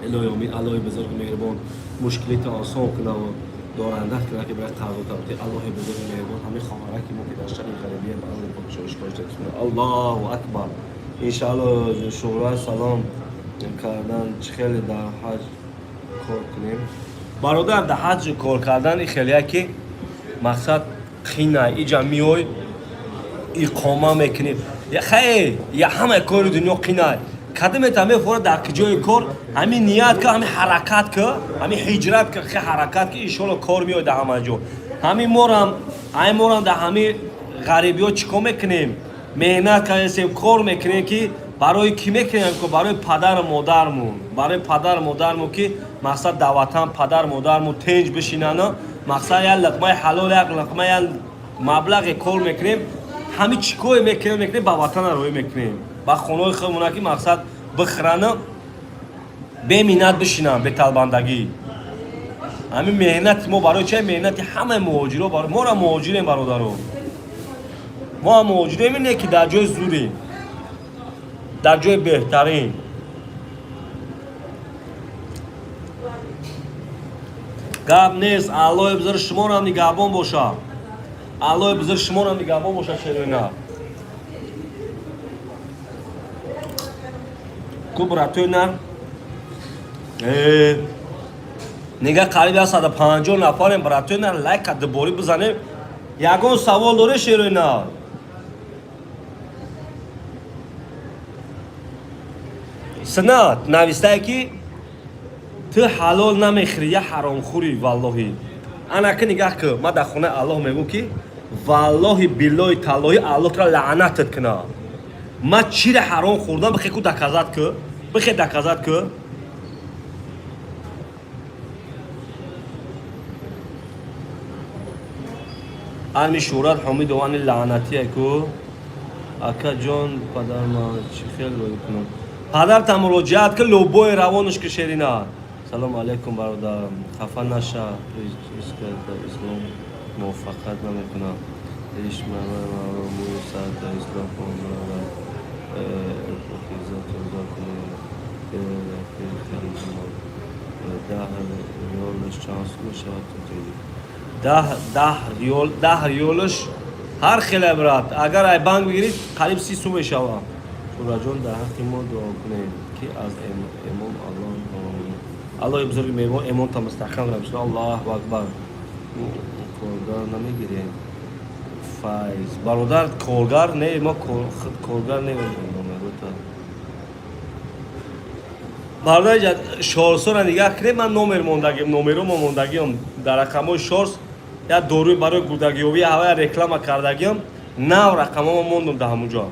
Илоҳи омин, Аллоҳи бузурги меҳрубон мушкилита осон кунаву доранда кунад, ки барои қарзо табти. Аллоҳи бузурги меҳрубон ҳамин хоҳараки мо ки дар шаҳри ғарибия ба амри подшоҳиш кунад. Аллоҳу акбар. Иншааллоҳ. Шуҳра, салом. Кардан чӣ хеле дар ҳаҷ кор кунем, бародар? Дар ҳаҷ кор кардан и хеле ки мақсад қина. Иҷа миёй, иқома мекунӣ, хай, я ҳамаи кори дунё қинай. Кадамета мефора дар киҷои кор, ҳамин ният ка, ҳамин ҳаракат ка, ҳамин ҳиҷрат ка, хе ҳаракат ка, иншолло кор меояд дар ҳама ҷо. Ҳамин морам, ҳамин морам дар ҳамин ғарибиҳо чӣ кор мекунем? Меҳнат кардесем, кор мекунем, ки барои кӣ мекунем? Барои падару модармон, барои падару модармон, ки мақсад дар ватан падару модармон тинҷ бишинанд. Мақсад як луқмаи ҳалол, як луқма, як маблағе кор мекунем. Ҳамин чӣ коре мекунем, ба ватана роҳӣ мекунем, ба хонаҳои худмона, ки мақсад бихӯрану беминнат бишинанд, беталбандагӣ. Ҳамин меҳнати мо барои чи? Меҳнати ҳамаи муҳоҷиро. Мора муҳоҷирем, бародаро, мо ҳам муҳоҷирем, ине ки дар ҷои зурем, дар ҷои беҳтарин. Гап нест, Аллоҳи бузург шуморам нигаҳбон боша, Аллоҳи бузург шуморам нигаҳбон боша. Шероина ку, братои нар, нига, қариб 150 нафарем. Братои нар, лайка дуборӣ бизанем. Ягон савол доре, шерои нар? Синат навистае, ки ту ҳалол намехӯрӣ, я ҳаромхӯрӣ. Валлоҳи, анаки нигаҳ ки, ман дар хонаи Аллоҳ мегӯм, ки валлоҳи, биллоҳи, таллоҳи, Аллоҳ тура лаънатат кунад. Ман чире ҳаром хӯрдам? Бихе ку доказать ку, бихе доказать ку. Ами Шӯҳрат Ҳомидовани лаънатие ку. Акаҷон, падарма чӣ хел роӣ кунам? Падарта муроҷиат ки, любой равонаш ки. Шерина, салому алайкум, бародар, хафа наша. Ислом муваффақат намекунам. Мӯи сар дар ислом кун, бародар. Покиза тоза кунем. 10 риёлаш чанд сум мешавад? 10 риёл, 10 риёлаш ҳар хеле, брат. Агар ай банк бигирӣ, қариб 30 сум мешавад. Шураҷон, дар ҳаққи мо дуо кунем, ки аз эмон Аллоҳ, Аллоҳи бузурги меҳрибон эмонта мустаҳкам кунад. Аллоҳу акбар. Коргар намегирем, Файз бародар, коргар не, мо худ коргар не. Бародар, шорсора нигаҳ кунем. Ман номер мондагим, номеро мо мондагиам дар рақамҳои шорс. Як доруи барои гурдагиёбӣ ҳавая реклама кардагиам, нав рақамҳомо мондум дар ҳамун ҷо.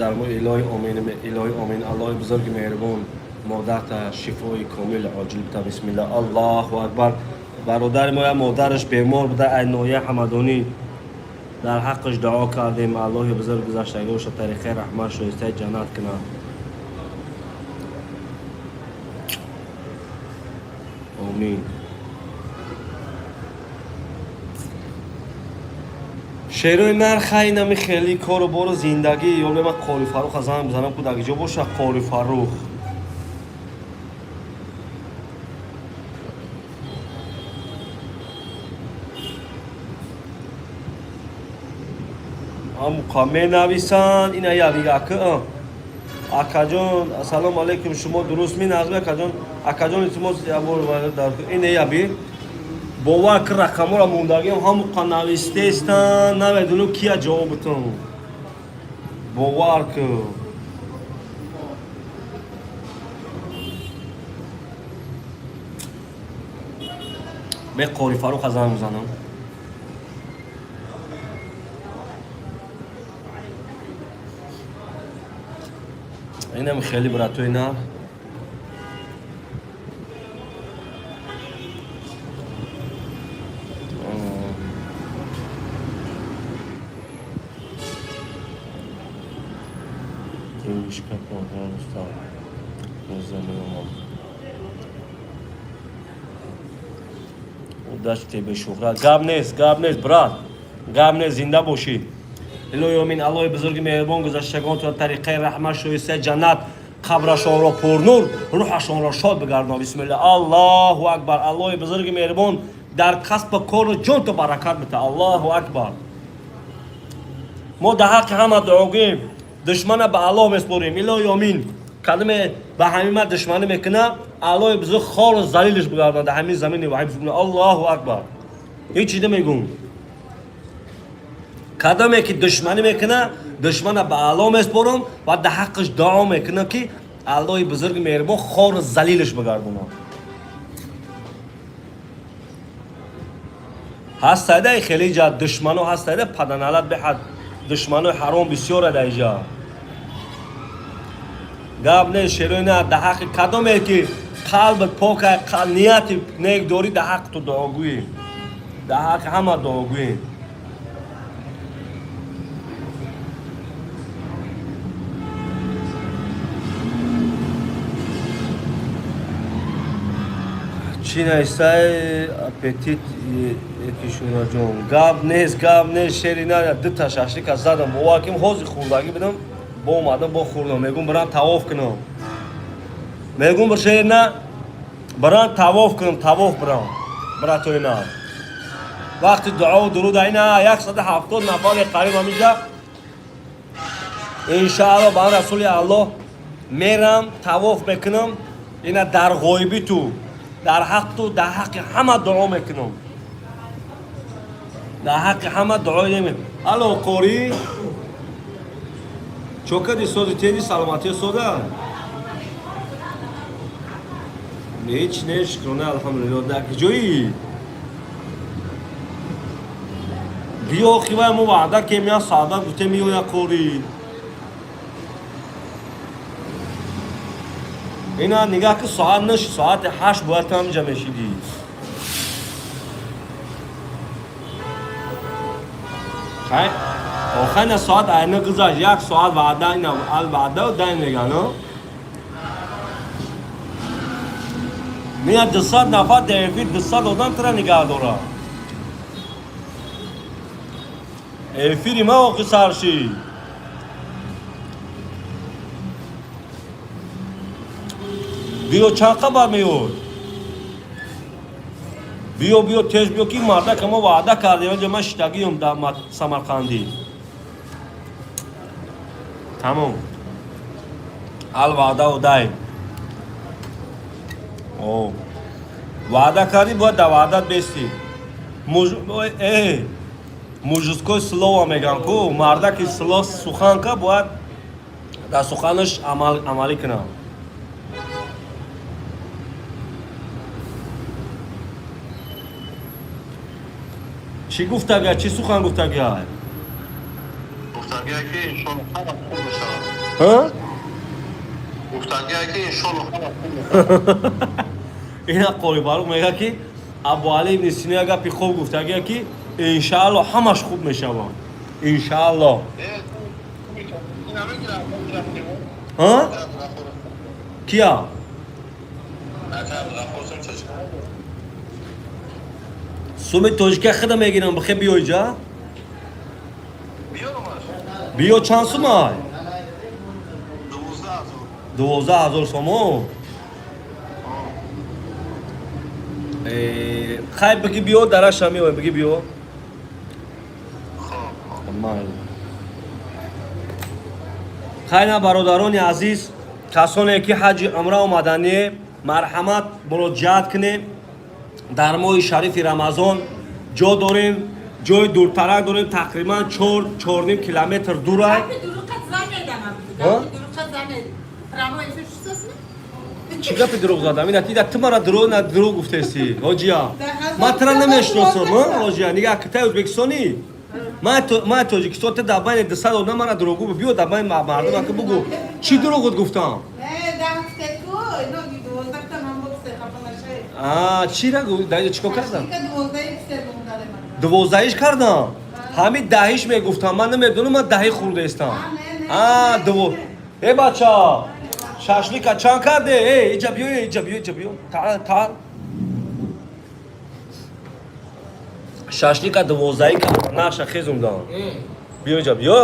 Дар мо илоҳи омин, илоҳи омин. Аллоҳи бузурги меҳрибон модарта шифои комил оҷил бита. Бисмилла, Аллоҳу акбар. Бародари мо, як модараш бемор буда, ай ноҳияи Ҳамадонӣ, дар ҳаққаш дуо кардем. Аллоҳи бузург гузаштагиоша тариқаи раҳмат шоистаи ҷаннат кунад. Омин. Шерои нарха инами хеле кору бору зиндагӣ. Ёле, ман Қори Фарруха занг бизанам ку, дар ҷо боша Қори Фаррух. Амуқа менависанд. Ина я дига акаҷон, ассалому алайкум, шумо дуруст миназми, акаҷон? Акаҷон, илтимос, ябор дар ина яби бовар ки рақамҳоро мондагиам, ҳамуқа навистестан, намедонам кия ҷавоб битам. Бовар ки, бе Қори Фаруха занг мезанам. Инам хеле, братои нар. Девушка, пожалуйста, мезанам. Удачи тебе, Шӯҳрат. Гап нест, гап нест, брат, гап нест, зинда бошӣ. Илоҳи омин. Аллоҳи бузурги меҳрубон гузаштагонтон тариқаи раҳмат шоистаи ҷаннат, қабрашонро пурнур, рӯҳашонро шод бигардон. Бисмилла, Аллоҳу акбар. Аллоҳи бузурги меҳрубон дар касбу кору ҷонто баракат бита. Аллоҳу акбар. Мо дар ҳаққи ҳама дуогӯем, душмана ба Аллоҳ меспорем. Илоҳи омин. Кадоме ба ҳамин ма душманӣ мекуна, Аллоҳи бузург хору залилш бигардонад дар ҳамин замини ваҳиб. Аллоҳу акбар. Ҳеҷ чиз намегӯм. Кадоме ки душманӣ мекуна, душмана ба Аллоҳ меспорам ва дар ҳаққаш дуо мекунам, ки Аллоҳи бузурги меҳрубон хору залилш бигардонад. Ҳастайда хеле ҷа душмано, ҳастайда паданалат, беҳад душманои ҳаром бисёра дар иҷа. Гап не, шерои на, дар ҳаққи кадоме ки қалбат пока, нияти нек дорӣ, дар ҳаққи ту дуогӯем, дар ҳаққи ҳама дуогӯем. Чӣ навистай? Аппетит якишунаҷон. Гап нест, гап нест, шери на, дута шашлика задам. Бовар ким, ҳозир хӯрдагӣ будам, бо омадам, бо хӯрдам. Мегум, бирам тавоф кунам. Мегум, шери на, бирам тавоф кунам, тавоф бирам. Братои на. Вақти дуову дуруд айна 170 нафаре қариб ҳамиҷа. Иншаалло, ба расули Аллоҳ мерам, тавоф мекунам. Ина дар ғоибӣ ту, дар ҳақ ту, дар ҳаққи ҳама дуо мекунам, дар ҳаққи ҳама дуо неми. Алло, қорӣ, чо кади? Сози тени, саломатӣ сода? Ҳеҷ не, шукрона, алҳамдулилло. Дар куҷоӣ? Биё, хивай, мо ваъда кем, я саъда гуфтем, миёя қорӣ. Ина нигаҳ ки, соат наш, соати 8 бояд ту ҳаминҷа мешидӣ. Хай, охай, на, соат айна гузашт, як соат ваъда, ина ал ваъда дай меган. Мия, 200 нафар дар эфир, 200 одам тура нигаҳ дорад. Эфири ма охи сар шид. Биё, чанд хабар меёд? Биё, биё, тез биё, ки мардака мо ваъда кардем. Инҷа ман шитагиём дар Самарқандӣ. Тамом, ал ваъда дай. О, ваъда кардӣ, бояд дар ваъдат бестӣ. Мужское слово меган ку, мардаки сухан ка, бояд дар суханаш амалӣ кунам. Чӣ гуфтага? Чӣ сухан гуфтага? Гуфтагия ки иншолло ҳама хуб мешавад. Ҳа? Гуфтагия ки иншолло ҳама хуб мешавад. Ина Қори Фаруқ мега, ки Абуали ибни Сино як гапи хуб гуфтагия, ки иншаалло ҳамаш хуб мешавад, иншаалло. Ҳа, кия? Суми тоҷика худа мегирам, бихе, биё иҷа, биё. Чанд сумай? 12 000 сомон. Хай, биги, биё, дараша меоем, биги, биё. Майли. Хайна, бародарони азиз, касоне ки ҳаҷи умра омадание, марҳамат, муроҷиат кунем. Дар моҳи шарифи Рамазон ҷо дорем, ҷои дуртарак дорем, тақрибан 4-4,5 километр дурай. Гапи дуруқат замедам. Ҳа? Гапи дуруқат замед. Прямой эфир шустасми? Чӣ гапи дурӯғ задам? Ина тида, ту мара дурӯғ на дурӯғ гуфтеси, ҳоҷия. Ман тура намешиносам, ҳоҷия. Нигаҳ, китай Ӯзбекистонӣ, ман Тоҷикистон. Ту дар байни 200 одам мара дурӯғгӯ, биё, дар байни мардум ака бугӯ, чӣ дурӯғот гуфтам? Да, ку, ино дувоздаҳта ман боксе хафа нашавед. А, чира гу дар инҷо чикор кардам? Шашлика дувоздаҳи писер мондале ман. Дувоздаҳиш кардам? Ҳамин даҳиш мегуфтам, ман намедонам, ман даҳӣ хӯрдаистам. А, не, а не, дуво не. Э, бача, шашлика чанд карде? Э, иҷа биё, э, иҷа биё, иҷа биё, таал, таал. Шашлика дувоздаҳӣ кардам, наша хезумдам. Биё, иҷа биё,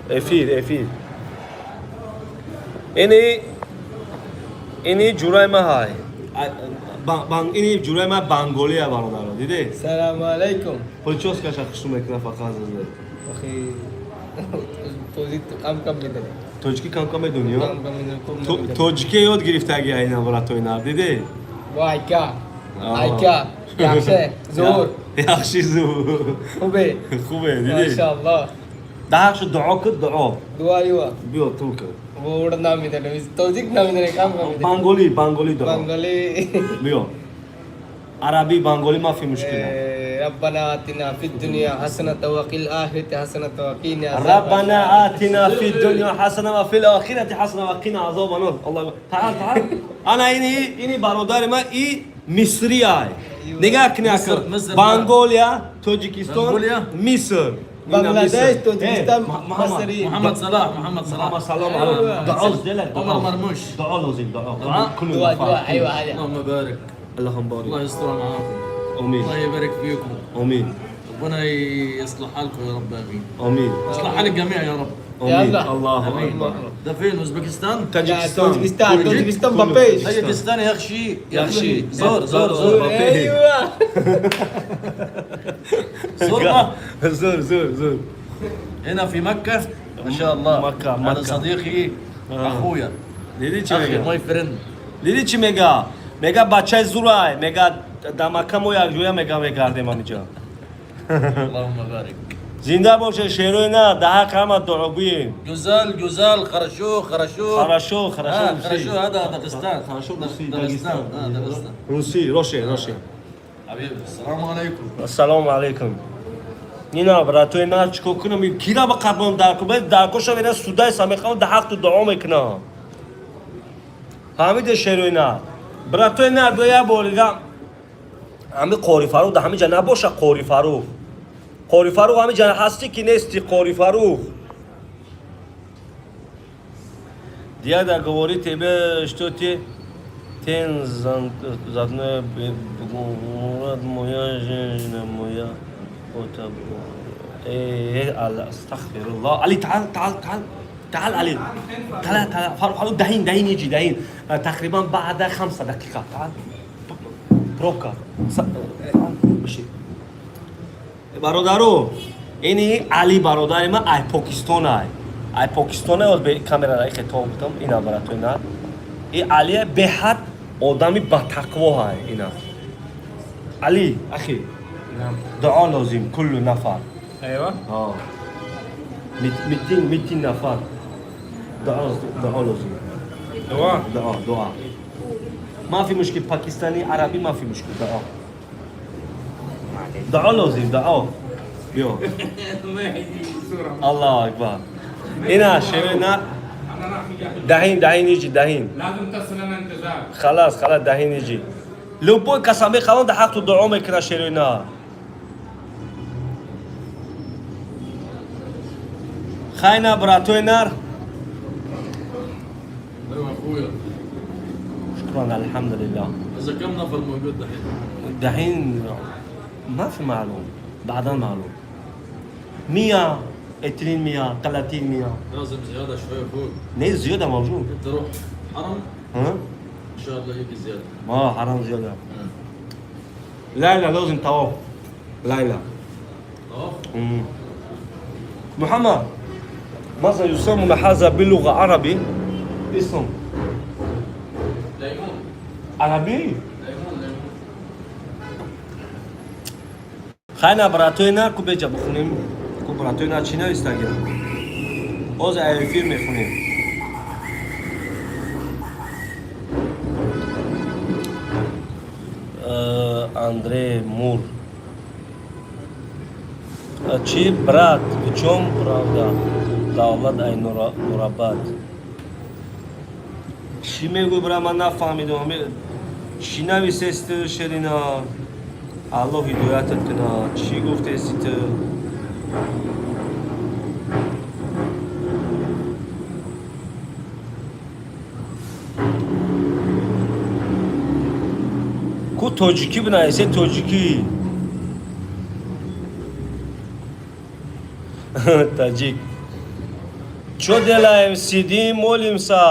эфир, эфир. Ини ҷурай ма ҳай. Ини ҷурай ма банголия, бародаро, диде? Салому алайкум. Прическа ша хушрӯ мекуна, фақат зазде. Охи. Тоҷик кам кам медонем. Тоҷикӣ кам кам медонӣ? Кам кам медонем, хуб намедонем. Тоҷикӣ ёд гирифтаги айна братои нар, диде? Во айка. Айка. Яхше. Зур. Яхши, зур. Хубе. Хубе, диди? Машааллоҳ. Даҳшу дуо кун, дуо. Дуо ива. Биё, ту кун. Вор намедонем. Тоҷик намедонем, кам кам медонем. Банголӣ, банголӣ дуо. Банголӣ. Биё. Арабӣ, банголӣ мафи мушкила. ربنا آتنا في الدنيا حسنة وفي الآخرة حسنة وقنا عذاب ربنا آتنا في الدنيا حسنة وفي الآخرة حسنة وقنا عذاب النار. الله أكبر. تعال تعال. أنا إني برادر ما إي مصري آي. نگاه کنی مصر، اکر. مصر. بانگولیا، تاجیکستان، بانگولیا؟ مصر. بنگلاديش، مصر. تاجيكستان، إيه، محمد. مصري. محمد صلاح، محمد صلاح. محمد صلاح. دعاء دلك. عمر مرموش. دعاء لازم دعاء. دعاء؟ كل دعاء نفر. دعاء أيوة هذا. اللهم بارك. اللهم بارك. الله يستر معاكم. آمين. الله يبارك فيكم. آمين. ربنا يصلح حالكم يا رب، امين. آمين. يصلح حال الجميع يا رب. آمين. يلا. الله امين. أكبر. ده فين؟ اوزبكستان؟ تاجيكستان. تاجيكستان، تاجيكستان كله. بابيش. تاجيكستان يا اخشي يا اخشي. يخشي. زور زور زور. أيوة. زورنا. زور زور زور. هنا في مكة ما شاء الله. مكة، هذا مكة. صديقي، اخويا. دیدی چی اخي میگه؟ my friend. دیدی چی میگه؟ میگه بچه زورای، میگه دمکه ما یک جویا میگه میگردیم همینجا. اللهم بارك. زنده باشه شیروی نه، ده حق همه دعاگوییم. جزال جزال خرشو خرشو. خرشو خرشو. آه، خرشو هذا داغستان. خرشو روسی. داغستان. آه، داغستان. روسی روشه روشه. حبيبي السلام عليكم. السلام علیکم. اینا براتوی نه چیکار کنم؟ کیرا با قبلم در کو باید در کوشم اینا سودای سمیخام ده حق تو دعا میکنم. فهمید شیروی نه. براتوی نه بیا یه بار دیگه. همی قاری فاروق ده همینجا نباشه قاری فاروق. قاری فاروق همینجا هستی که نیستی قاری فاروق. Дяда говорит тебе, что ты тен заодно говорит моя женщина, моя ота. استغفر الله. علي تعال تعال تعال تعال علي تعال تعال فاروق فاروق دهين دهين يجي دهين. تقريبا بعد 5 دقيقة تعال بروكا تعال مشي. бародаро, ини Али бародари ман ай Покистон, ай Покистон ай бе камера ра ихе то гуфтам ина баратои на и Али беҳад одами батақво ҳай ина Али ахи дуо лозим куллу нафар. أيوة. ها 200 200 нафар дуо дуо лозим. دعاء. дуо дуо ما في مشكل باكستاني عربي ما في مشكل دعاء دعاء لازم دعاء بيو الله اكبر. هنا شيرنا دحين دحين يجي دحين. لازم تصل لنا انتظار. خلاص خلاص دحين يجي لو قسم خلاص ده حق دعاء میکنه شیرینا خینا براتوی نر. ايوه اخويا. شكرا الحمد لله. اذا كم نفر موجود دحين؟ دحين ما في معلوم، بعدين معلوم. 100 2 100 30 100. لازم زياده شويه فوق. ليه زيادة موجود. انت روح حرم. ها. ان شاء الله يجي زياده. ما حرام زيادة. لا لا لازم طواف لا لا. طواف. محمد ماذا يسمى هذا باللغة عربي اسم؟ ليمون. عربي. ليمون ليمون. خیلی براتوی نه کو بجا بخونیم کو براتوی نه چی نویستگی باز ایفیر میخونیم. Андрей Мур. Чи брат, в чем правда? Давлат ай Нурабад. Чӣ мегӯй бра, ман нафаҳмидам. Чӣ нависести шерина? Аллоҳ ҳидоятат кунад. Чӣ гуфтести ту? Ку тоҷикӣ бинависе тоҷикӣ. Таҷик. Чё делаем? Сидим, молимся.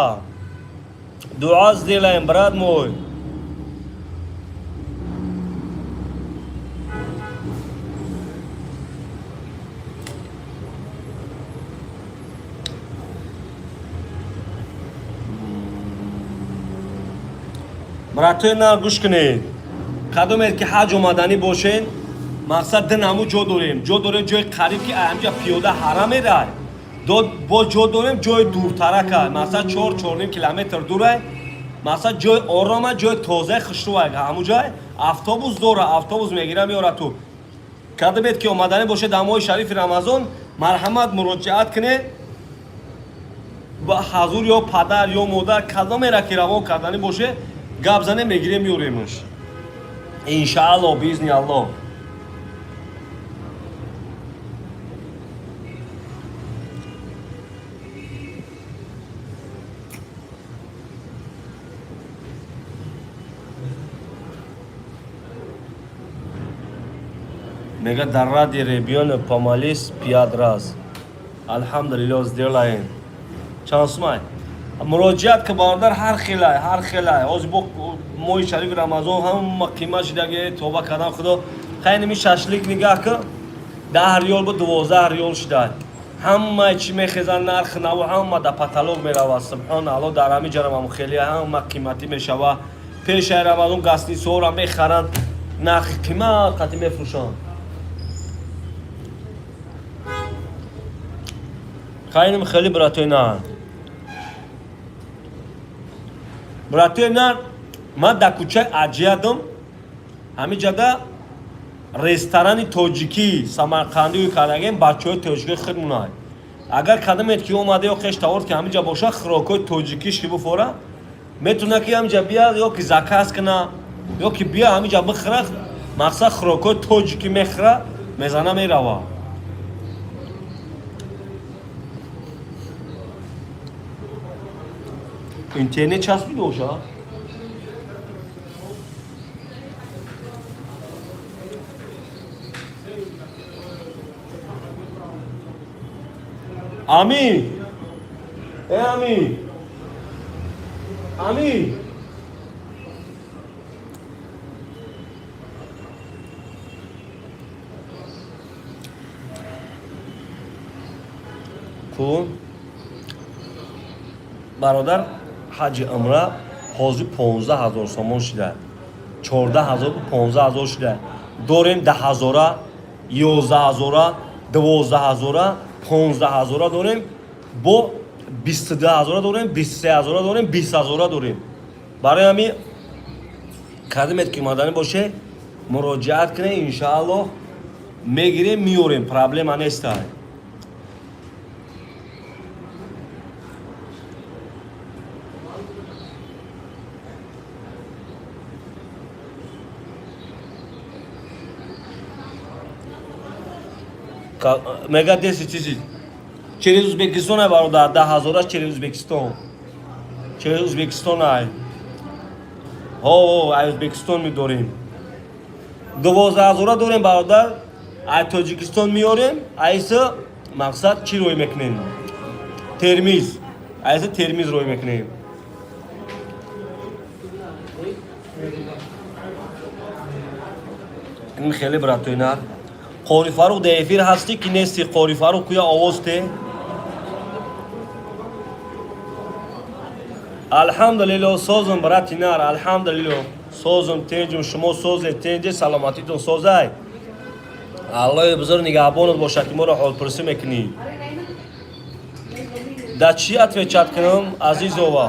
Дуа сделаем, брат мой. Братои на, гӯш кунед, кадомед ки ҳаҷ омаданӣ бошен, мақсад ду наму ҷо дорем. Ҷо дорем ҷои қариб, ки ҳамҷа пиёда ҳара мерай дод, бо ҷо дорем ҷои дуртарака, мақсад 4-4,5 километр дурай. Мақсад ҷои орома, ҷои тозаи хушрӯай. Ҳамун ҷой автобус дора, автобус мегира, меёра ту. Кадомед ки омаданӣ бошед дар моҳи шарифи Рамазон, марҳамат, муроҷиат кунед ба ҳазур, ё падар ё модар, кадомера ки равон карданӣ боше, гап занем, мегирем, меёремаш, иншаалло, биизни Аллоҳ. Мега дар ради ребёнок помолись пять раз. Алҳамдулилло, сделаем. Чанд сумай муроҷиат ки, бародар? Ҳар хелай, ҳар хелай. Ҳозир бо моҳи шарифи Рамазон ҳама қимат шидаги, тоба кардан худо. Хайними шашлик нигаҳ ки, 10 риёл бо 12 риёл шидай. Ҳамаи чӣ мехезан, нархи наво ҳама да потолок меравад. Субҳон Алло, дар ҳами ҷарамам хеле ҳама қиматӣ мешава. Пешаи Рамазон гостиницаҳоро мехаранд, нархи қимат қатӣ мефурӯшанд. Хайним хеле, братои нар, братои нар. Ман дар кӯчаи Аҷиядам, ҳамин ҷада ресторани тоҷикӣ самарқандию кардагем, бачаҳои тоҷикӣ хидмунай. Агар кадамед ки омада ё хеш таворд ки ҳамин ҷа боша, хӯрокҳои тоҷикиш ки бифора, метавона ки ҳамин ҷа бияд, ё ки заказ куна, ё ки бия ҳамин ҷа бихӯра. Мақсад, хӯрокҳои тоҷикӣ мехӯра, мезана, мерава. Интернет часпид боша. Ами, э, ами, ами. Ку бародар, ҳаҷи умра ҳозир 15 000 сомон шуда, 14 000, 15 000 шуда. Дорем 10 ҳазора, 11 ҳазора, 12 ҳазора, 15 ҳазора дорем, бо 22 ҳазора дорем, 23 ҳазора дорем, 20 ҳазора дорем. Барои ҳамин кадимет ки омаданӣ боше, муроҷиат кунед, иншааллоҳ, мегирем, меёрем, проблема нестай. Мега 10 тысяч через Узбекистон ай, бародар, 10 ҳазораш через Узбекистон, через Узбекистон ай. Ҳо, ай Узбекистон медорем. 12 ҳазора дорем, бародар, ай Тоҷикистон меёрем. Айса мақсад чӣ рӯй мекунем? Термиз, айса Термиз рӯй мекунем. Ин хеле, братои нар. Қори Фарух, дар эфир ҳастӣ ки нестӣ? Қори Фарух, куя овоз те. Алҳамдулилло, созум, брати нар, алҳамдулилло, созум, тенҷум. Шумо созе, тенҷе, саломатитон созай. Аллоҳи бузург нигаҳбонат бошад, ки моро ҳолпурсӣ мекунӣ. Да чӣ отвечать кунам, Азизова?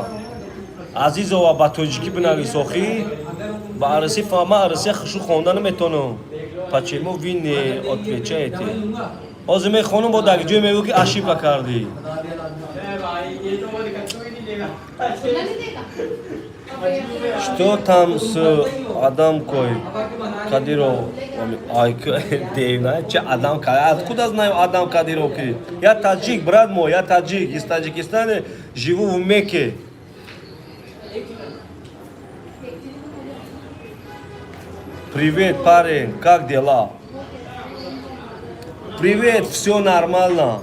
Азизова, ба тоҷикӣ бинавис охӣ, ба арси фама, арси хушу хонда наметонам. Почему вы не отвечаете? Ҳозир мехонам, бо дар ҷое мегӯ ки ошибка кардӣ. Что там с Адамкой Кадиров? Ай, девна, че Адам Кадиров? Откуда знаю Адам Кадиров? Ки? Я таджик, брат мой, я таджик. Из Таджикистана, живу в Мекке. Привет, парень, как дела? Привет, все нормально.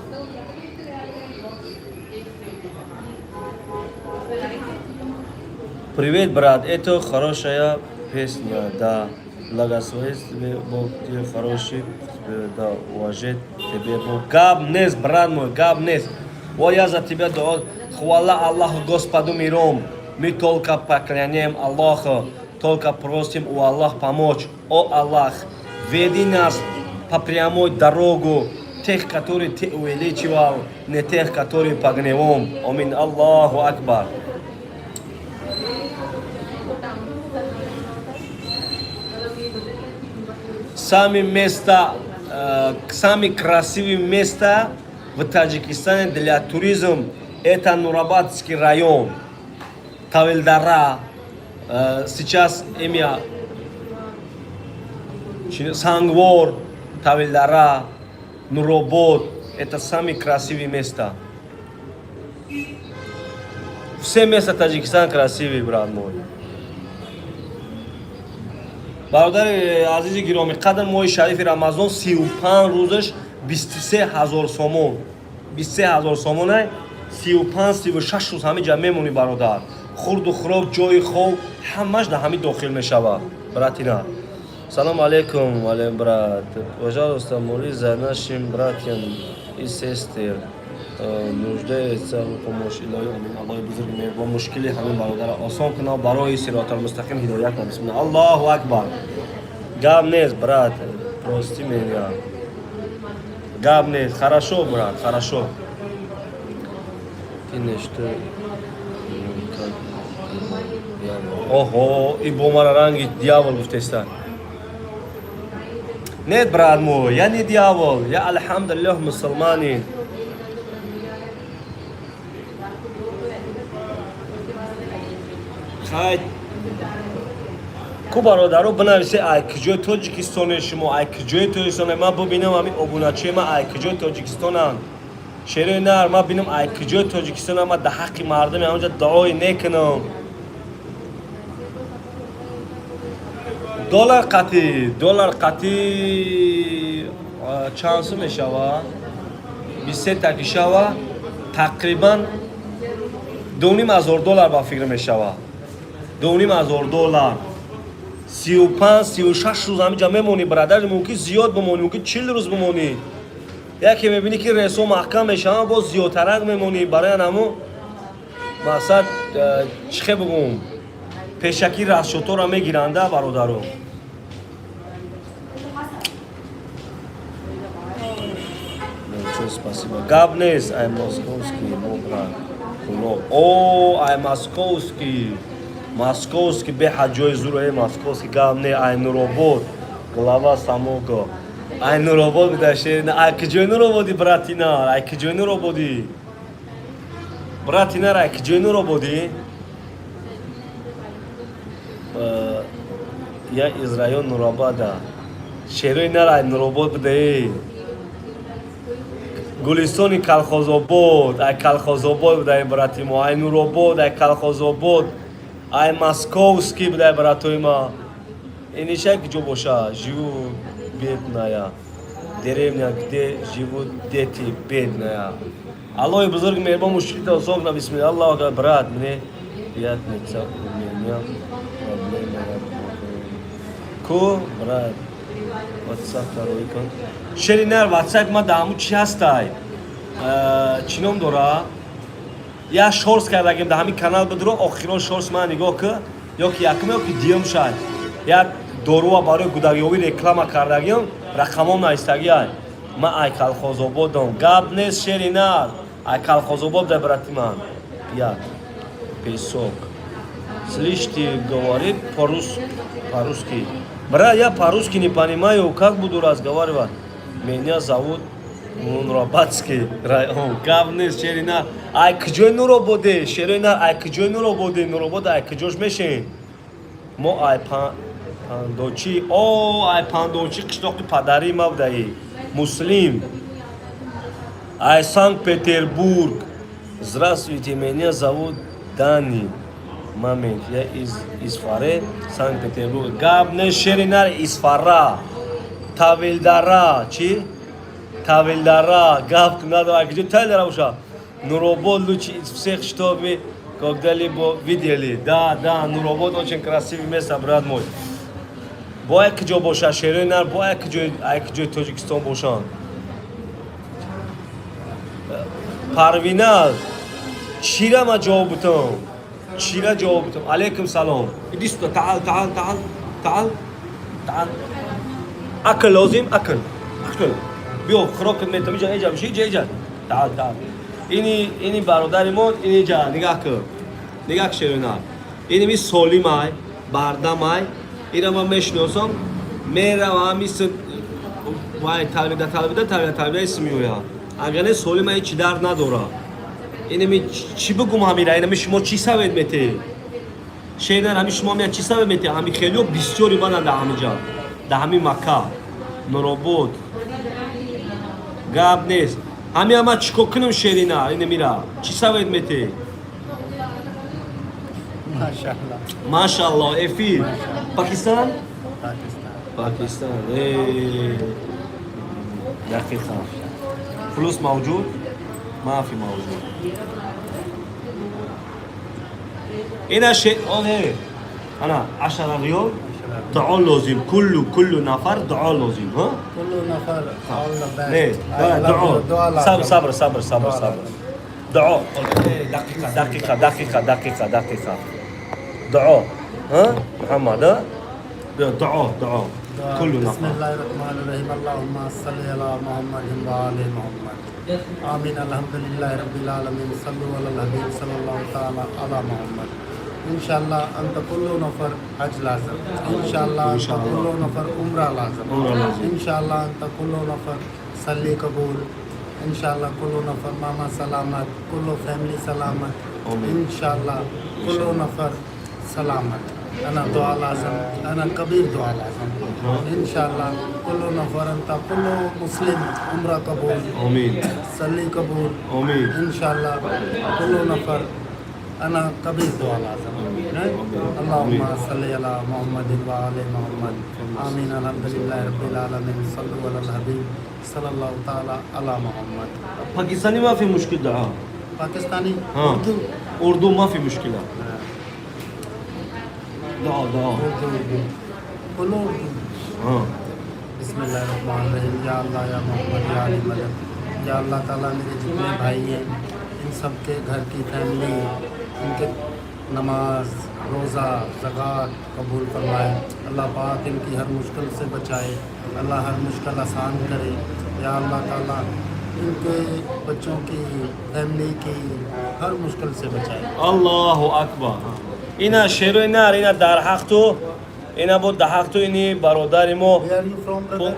Привет, брат, это хорошая песня, да. Благословит тебе Бог, ты хороший, да, уважает тебе Бог. Гап нест, брат мой, гап нест. Вот я за тебя дуа, хвала Аллаху, Господу миром. Мы только поклоняем Аллаху, только просим у Аллаха помочь. О Аллах, веди нас по прямой дорогу, тех, которые ты увеличивал, не тех, которые по гневом. Амин. Аллаху Акбар. Самое место, самое красивое место в Таджикистане для туризма — это Нурабадский район, Тавилдара. Сейчас имя Сангвор, Тавилдара, Нуробод. Это самые красивые места. Все места Таджикистана красивые, брат мой. Бародари азизи гиромӣ қадр, моҳи шарифи Рамазон, 35 рӯзаш 23 000 сомон, 23 000 сомонай. 35, 36 рӯз ҳамин ҷа мемонӣ, бародар. Хурду хӯрок, ҷои хоб, ҳамаш дар ҳамин дохил мешавад, братина. Салом алейкум, алейкум, брат. Пожалуйста, молись за нашим братьям и сестер, нуждается в помощи. Илоҳи амин. Аллоҳи бузурги меҳрубон мушкили ҳамин бародара осон кунад, барои сиротал мустақим ҳидоят кунад. Бисмилла, Аллоҳу акбар. Гап нест, брат, прости меня. Гап нест. Хорошо, брат, хорошо. Ты нечто, ну, как дьявол. Охо, и бо мара ранги дьявол гуфтеста. Нет, брат мой, я не дьявол. Я, альхамдулиллах, мусульманин. Хай ку, бародаро, бинависе, ай куҷои Тоҷикистоне шумо, ай куҷои Тоҷикистоне. Ман бубинам, ҳамин обуначии ман ай куҷои Тоҷикистонанд. Шерои нар, ман бинам, ай куҷои Тоҷикистонам. Ман дар ҳаққи мардуми ҳамонҷа дуои некунам. Доллар қатӣ, доллар қатӣ чанд сум мешава? 23 таки шава, тақрибан 2500 доллар ба фикр мешава. 2500 доллар. 35, 36 рӯз ҳаминҷа мемонӣ, бародар, мумкин зиёд бимонӣ, мумкин 40 рӯз бимонӣ. Яке мебинӣ, ки рейсҳо маҳкам мешаванд, боз зиёдтарак мемонӣ. Барои ҳамун мақсад, чӣ хел бигӯм, пешакӣ расчётҳоро мегиранда, бародаро. Большое спасибо. Гап нест, ай московский, мо, брат. Кулоб. О, ай московский. Московский беҳад ҷои зур, э, московский, гап не, ай Нуробод. Глава самого. Ай Нуробод бидаше. Ай куҷои Нурободи, братина? Ай куҷои Нурободи? Братина, ай куҷои Нурободи? Я из района Нурабада. Шерои нар, ай Нуробод буде. Гулистони Калхозобод, ай Калхозобод будай, брати мо, ай Нуробод, ай Калхозобод, ай московский будай, братои ма. Иниша куҷо боша? Живу бедная деревня, где живут дети бедная. Аллоҳи бузург меҳрубон мушкилита осон кунад. Бисмилла, Аллоҳу акбар. Брат, мне пятница, у меня проблема ку, брат, WhatsApp рӯй кун. Шери нар, WhatsApp ма дар ҳамун чи ҳастай, чӣ ном дора, я шортс кардагим дар ҳамин канал. Бидро, охирон шортс ман нигоҳ ки, ё ки якум, ё ки дуюм шай, як доруа барои гудагёвӣ реклама кардагим, рақамом наистагиай. Ман ай Калхозободам. Гап нест, шери нар, ай Калхозобод да, брати ман. Як песок. Слышь, ты говорит по-русски. Брат, я по-русски не понимаю, как буду разговаривать? Меня зовут Нурабадский район. Гап нест, шери нар. Ай куҷои Нурободе? Шерои нар, ай куҷои Нурободе? Нуробод ай куҷош мешем? Мо ай Пандочӣ. О, ай Пандочӣ, қишлоқи падарии ма будаи. Муслим. Ай Санкт-Петербург. Здравствуйте, меня зовут Дани. Момент, я из Исфаре, Санкт-Петербург. Гап не, шери нар, Исфара. Тавилдара, чӣ? Тавилдара, гап надо, а где Тавилдара уша? Нуробод лучше из всех, что вы когда-либо видели. Да, да, Нуробод очень красивый место, брат мой. Бояд куҷо бошад, шерои нар, бояд куҷои, ай куҷои Тоҷикистон бошанд. Парвина, чира ма ҷавоб бутам? Чира ҷавоб битам? Алейкум салом. Иди сюда, تعال تعال تعال تعال تعال. أكل لازم أكل أكل. биё, хӯрок метам. Иҷа, иҷа биши, иҷа, иҷа. تعال تعال. Ини бародари мо, ини иҷа нигаҳ кун, нигаҳ, шерина. Ини ми солимай, бардамай. Ира ман мешиносам, меравам мисл вай талбида, талбида, талбида, талбида исм меояд. Агар не, солима ҳечи дард надора. Инами чӣ бигум ҳамира? Инами шумо чӣ совет метеҳед, шеринар? Ҳами шумо мия чӣ совет метеҳед? Ҳами хелио бисёри баданд дар ҳамиҷа, дар ҳами Макка, Нуробод. Гап нест. Ҳами ама чӣ кор кунам, шерина? Инамира чӣ совет метеҳед? Машаллах. Машалло. Эфир Пакистан. Пакистан. Пакистан. Дақиқа. فلوس موجود؟ ما في موجود. هنا شيء ايه انا 10 ريال. دعاء لازم، كل نفر دعاء لازم، ها. كل نفر all the best. ليه؟ I love دعاء. you. دعاء صبر. لازم. صبر صبر صبر. دعاء صبر. دعاء. دقيقة دقيقة دقيقة دقيقة دقيقة. دعاء، ها محمد، ها، دعاء دعاء. دعاء. كل بسم نفر. الله الرحمن الرحيم. اللهم صل على محمد وآل محمد. آمين. الحمد لله رب العالمين. صلوا على الحبيب صلى الله تعالى على محمد. إن شاء الله أنت كل نفر حج لازم إن شاء الله. إن أنت شاء الله. كل نفر عمرة لازم. عمرة لازم. إن شاء الله أنت كل نفر صلي قبول إن شاء الله. كل نفر ماما سلامت، كل family سلامت. آمين. إن شاء الله كل نفر سلامت. أنا دعاء لازم، أنا كبير دعاء لازم. إن شاء الله كل نفر أنت كل مسلم عمرة قبول. آمين. صلي قبول. آمين. إن شاء الله كل نفر، أنا كبير دعاء لازم. اللهم صل على محمد وآل محمد. آمين. الحمد لله رب العالمين. صلوا على الحبيب صلى الله تعالى على محمد. باكستاني ما في مشكلة دعاء. पाकिस्तानी. ها. उर्दू. اردو ما في مشكلة، دعاء دعاء. उर्दू उर्दू बोलो उर्दू. ها. बिस्मिल्लाहिर्रहमानिर्रहीम। या अल्लाह, या मोहम्मद, या अली मदद। या अल्लाह ताला, मेरे जितने भाई हैं, इन सब के घर की फैमिली, इनके नमाज, रोज़ा, ज़कात कबूल फरमाए। अल्लाह पाक इनकी हर मुश्किल से बचाए। अल्लाह हर मुश्किल आसान करे। या अल्लाह ताला, इनके बच्चों की, फैमिली की हर मुश्किल से बचाए। Аллоҳу акбар. Ина шерои нар, ина дар ҳақ ту, ина бо дар ҳақ ту, ини бародари мо. Where are you from, brother?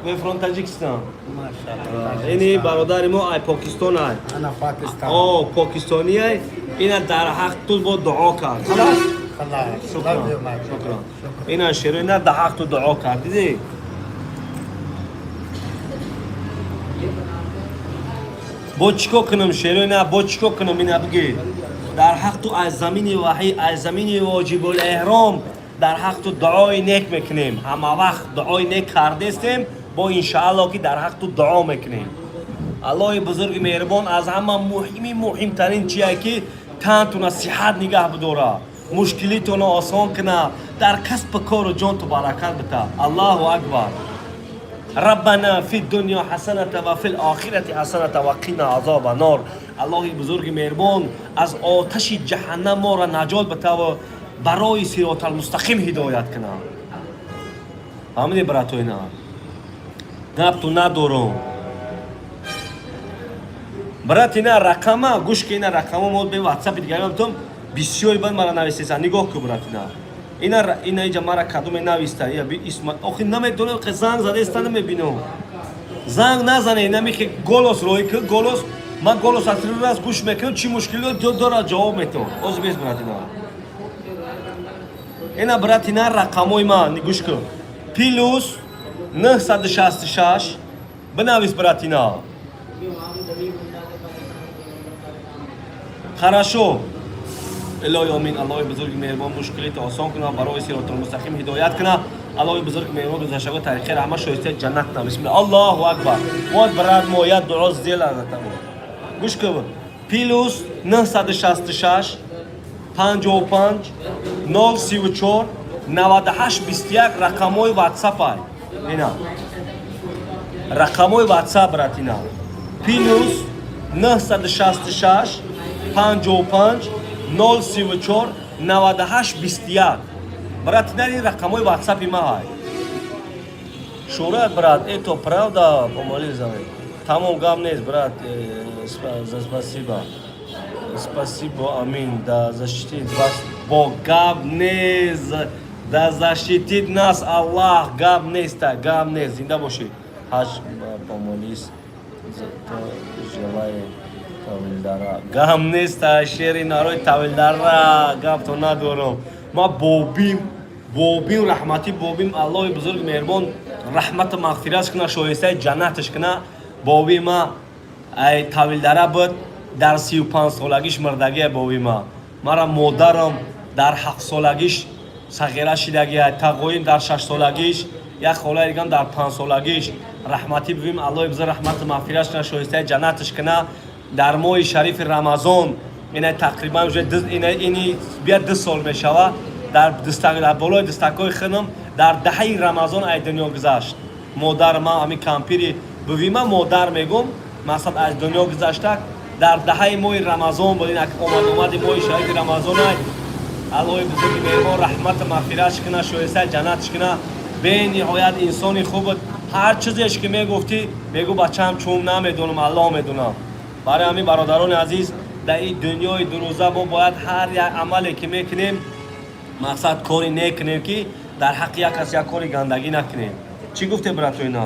We from Таҷикистон. माशाअल्लाह. Ини бародари мо ай Покистон ай. أنا पाकिस्तान. О, покистони ай. Ина дар ҳақ ту бо дуо кард. خلاص. خلاص. شكرا. Love you, my brother. شكرا. Ина шерои нар дар ҳақ ту дуо кард, дидӣ? Бо чӣ кор кунам, шерои на, бо чӣ кор кунам, ина бигӣ? Дар ҳақ ту аз замини ваҳӣ, аз замини воҷибул эҳром дар ҳақ ту дуои нек мекунем. Ҳама вақт дуои нек кардестем, бо иншаалло ки дар ҳақ ту дуо мекунем. Аллоҳи бузурги меҳрубон аз ҳама муҳими муҳимтарин чие ки тантуна сиҳат нигаҳ бидора, мушкилитона осон куна, дар касбу кору ҷонту баракат бита. Аллоҳу акбар. ربنا في الدنيا حسنة وفي الآخرة حسنة وقنا عذاب النار. Аллоҳи бузурги меҳрубон аз оташи ҷаҳаннам моро наҷот бита ва барои сироталмустақим ҳидоят кунад. Фаҳмиди, братоина? Гапту надорум, брат. Ина рақама гӯш ки, ина рақама мо бе ватсапи дигарам тум бисёри бад мара нависеса. Нигоҳ ку, брат, ина иҷа мара кадоме нависта. Я би исма охи намедонам ки занг задаеста, намебинам. Занг назане, ина михе голос рой ки голос. Ман голос аз раз гӯш мекунам, чӣ мушкило дора, ҷавоб метавон. Оз бес, брат, ина, брат, ина рақамои ман гӯш кун: +966. Бинавис, брат, ина. Хорошо. Илоҳи омин. Аллоҳи бузурги меҳрубон мушкилите осон кунад, барои сиротулмустақим ҳидоят кунад. Аллоҳи бузурги меҳрубон гузаштагони таърихи раҳмат, шоистаи ҷаннат кунад. Бисмилла, Аллоҳу акбар. Вот, брат мо як дуо сделал за тобой. Гӯш кун: +966 55 034 98 21. Рақамҳои ватсапай ина, рақамҳои ватсап, брат, ина: +966 55. 034 98 21. Брат, ин рақамҳои ватсапи ма ҳай. Шурат, брат, это правда, помоли за меня. Тамом, гап нест, брат, за спасибо. Спасибо, амин, да защитит вас. Бо гап нест, да защитит нас Аллах, гап неста, гап нест. Зинда бошӣ. Ҳаҷ помолись за то желаю Тавилдара. Гап неста, шери нарои Тавилдара, гап то надорам. Ма бобим, бобим, раҳматӣ бобим, Аллоҳи бузург меҳрубон раҳмату мағфират куна, шоистаи ҷаннаташ куна. Боби ма ай Тавилдара буд, дар 35 солагиш мурдагия боби ма. Мара модарам дар 7 солагиш сағира шидагия, тағоим дар 6 солагиш, як холаи дигам дар 5 солагиш. Раҳматӣ бибим, Аллоҳи бузург раҳмату мағфиратш куна, шоистаи ҷаннаташ куна. Дар моҳи шарифи Рамазон, ина тақрибан уже ини бия 2 сол мешава, дар болои дастакҳои худам дар даҳаи Рамазон ай дунё гузашт модар ма. Ҳамин кампири бувима модар мегум, мақсад, аз дунё гузашта дар даҳаи моҳи Рамазон буд. Ин омад омади моҳи шарифи Рамазон ай. Аллоҳи бузурги меҳрубон раҳмату мағфиратш куна, шоистаи ҷаннатш куна. Бениҳоят инсони хуб буд. Ҳар чизеш ки мегуфтӣ, мегӯ: «Бачаам, чум намедонам, Аллоҳ медонам». Барои ҳамин, бародарони азиз, дар ин дунёи дурӯза мо бояд ҳар як амале ки мекунем, мақсад, кори некунем, ки дар ҳаққи як кас як кори гандагӣ накунем. Чӣ гуфте, брату? Ина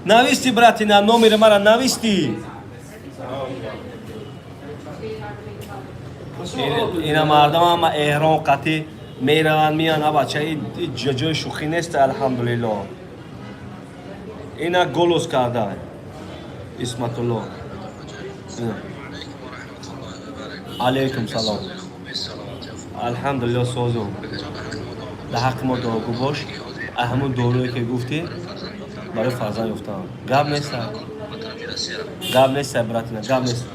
нависти, братина, номери мара нависти. Ина мардам ҳама эҳром қатӣ мераванд, меян. Абача, ҷои шӯхӣ нест, алҳамдулилло. Ина голос карда Исматулло. Алейкум салом, алҳамдулилло, созум. Дар ҳаққи мо дуогӯ бош. Ҳамун доруе ки гуфтӣ барои фарзанд ёфтан. Гап неста, гап неста, братина, гап нест.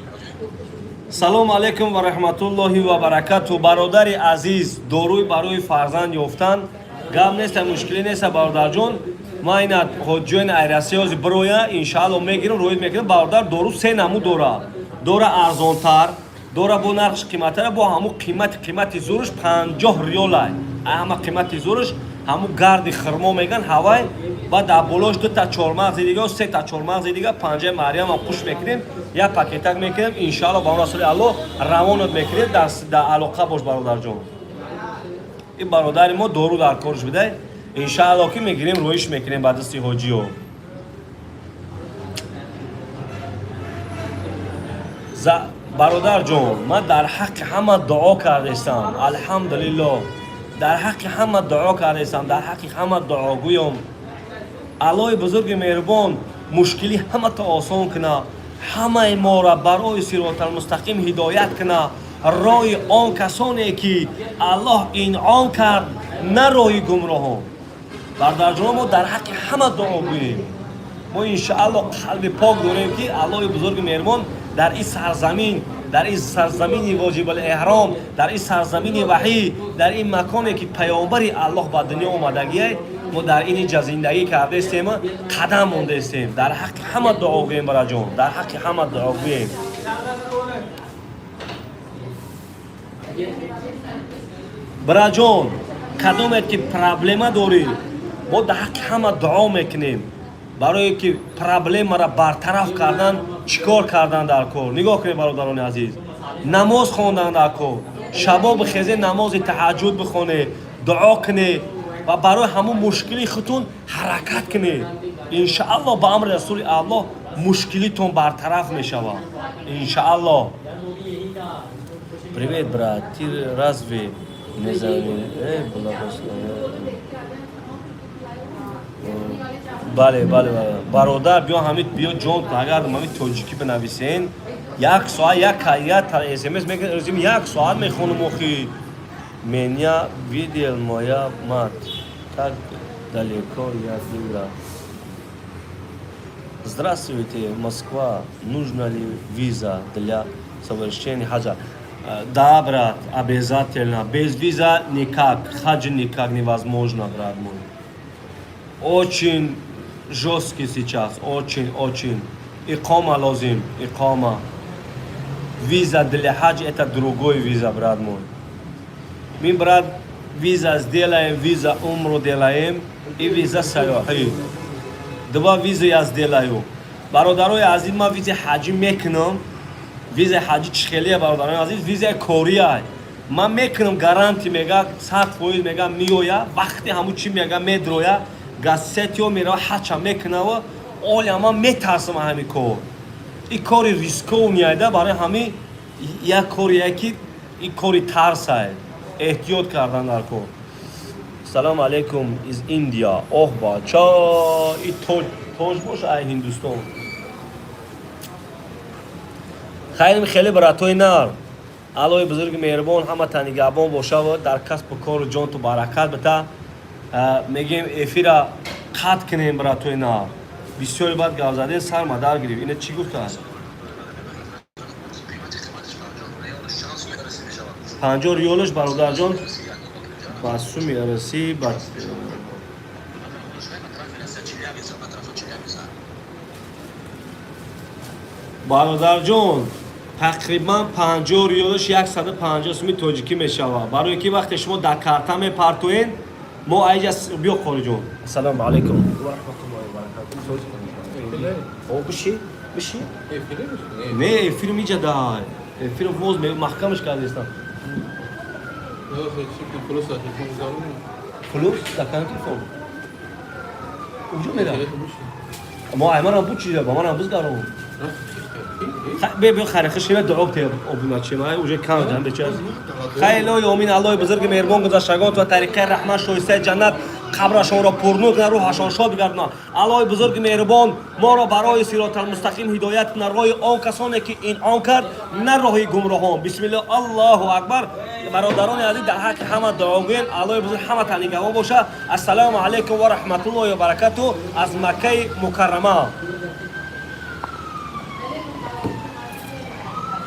Салому алайкум ва раҳматуллоҳи ва баракату, бародари азиз. Доруи барои фарзанд ёфтан, гап неста, мушкилӣ неста, бародарҷон. Ман ина ҳоҷоин айрасиёзи бироя, иншаалло, мегирам, роид мекунам. Бародар, дору се намуд дора: дора арзонтар, дора бо нархш қиматтара, бо ҳамун қимати зуруш 50 риёлай. Ҳама қимати зуруш ҳамун гарди хирмо меган ҳавай. Баъд дар болош дута чормағзи дига, сета чормағзи дига, панҷаи Марьямам қуш мекунем, як пакетак мекунем, иншаалло, ба расули Аллоҳ равонат мекунем. Дар алоқа бош, бародарҷон. Ин бародари мо дору дар корш бидай, иншаалло, ки мегирем, роиш мекунем ба дасти ҳоҷиё. Бародарҷон, ман дар ҳаққи ҳама дуо кардестам, алҳамдулилло, дар ҳаққи ҳама дуо кардестам, дар ҳаққи ҳама дуогӯём. Аллоҳи бузурги меҳрубон мушкилӣ ҳамато осон куна, ҳамаи моро барои сироталмустақим ҳидоят куна, роҳи он касоне ки Аллоҳ инъом кард, на роҳи гумроҳон. Бародарҷоно, мо дар ҳаққи ҳама дуо гӯем. Мо иншаалло қалби пок дорем, ки Аллоҳи бузурги меҳрубон дар ин сарзамин, дар ин сарзамини воҷибалэҳром, дар ин сарзамини ваҳӣ, дар ин маконе ки паёмбари Аллоҳ ба дунё омадагие, мо дар ин ҷа зиндагӣ кардаистем, қадам мондаистем. Дар ҳаққи ҳама дуо гӯем, бараҷон, дар ҳаққи ҳама дуо гӯем. Бираҷон, кадомет ки проблема дорӣ, мо дар ҳаққи ҳама дуо мекунем. Барое ки проблемаро бартараф кардан, чӣ кор кардан дар кор? Нигоҳ кунед, бародарони азиз: намоз хондан дар кор, шабо бихезе, намози таҳаҷҷуд бихоне, дуо куне ва барои ҳамун мушкили худтон ҳаракат кунед. Иншаалло, ба амри расули Аллоҳ мушкилитон бартараф мешавад, иншаалло. Привет, брат, ты разве не благословен? Бале, бале, бародар, биё, ҳамин биё, ҷон. Агар ҳамин тоҷикӣ бинависен, як соат як смс мекунем, як соат мехонум. Охи, меня видел моя мать, так далеко я была. Здравствуйте, Москва, нужна ли виза для совершения хаджа? Да, брат, обязательно. Без виза никак, хадж никак невозможно, брат мой. Очень жесткий сейчас, очень, очень. Иқома лозим, иқома. Виза для хадж — это другой виза, брат мой. Мы, брат, виза сделаем, виза умру делаем и виза саёҳӣ. Два виза я сделаю. Бародарои азиз, ман визаи ҳаҷӣ мекунам. Визаи ҳаҷӣ чӣ хелия, бародарои азиз? Визаи кория. Ман мекунам, гарантия мега, 100% мега, меоя вақти ҳамун чӣ мега, медроя газсетиё мерава, ҳача мекунава. Оля, ман метарсам ҳамин кор. Ин кори рисковый яйда, барои ҳамин як корие ки ин кори тарсае, эҳтиёт кардан дар кор. Салому алейкум из Индия. Оҳ, бача, и тоҷ боша, ай Ҳиндустон. Хайрим, хеле братои нар. Аллоҳи бузурги меҳрубон ҳама танигабон бошава, дар касбу кору ҷонту баракат бита. Мегем, эфира қатъ кунем, братои нар. Бисёри баъд гап задем, сар мадар гирифт. Ина чӣ гуфтааст? 50 риёлаш, бародарҷон, ба суми арасӣ ба бародарҷон, тақрибан 50 риёлаш 150 суми тоҷикӣ мешавад, барое ки вақте шумо дар карта мепартоен, мо айҷа. Биё, хориҷон, ассалому алайкум ва раҳматуллоҳи ва баракатуҳ. О, биши, биши. Не, эфирм иҷа дай, эфирм воз маҳкамаш кардестам. Плюс дар кани телефон уҷо мера. Мо айманам буд, чиза ба манам бизгарон. Бе, бе, хайр, хишима, дуо те обуначима уже кам ҷан беча. Хайр, омин. Аллоҳи бузурги меҳрубон гузаштагон ва тариқаи раҳмат, шоистаи ҷаннат, қабрашонро пурнур кунад, рӯҳашон шод бигардонад. Аллоҳи бузурги меҳрубон моро барои сироталмустақим ҳидоят кунад, роҳи он касоне ки инъом кард, на роҳи гумроҳон. Бисмиллоҳ, аллоҳу акбар. Бародарони азиз, дар ҳаққи ҳама дуо гӯем. Аллоҳи бузург ҳама танигаҳон боша. Ассалому алайкум ва раҳматуллоҳи ва баракату аз Маккаи Мукаррама.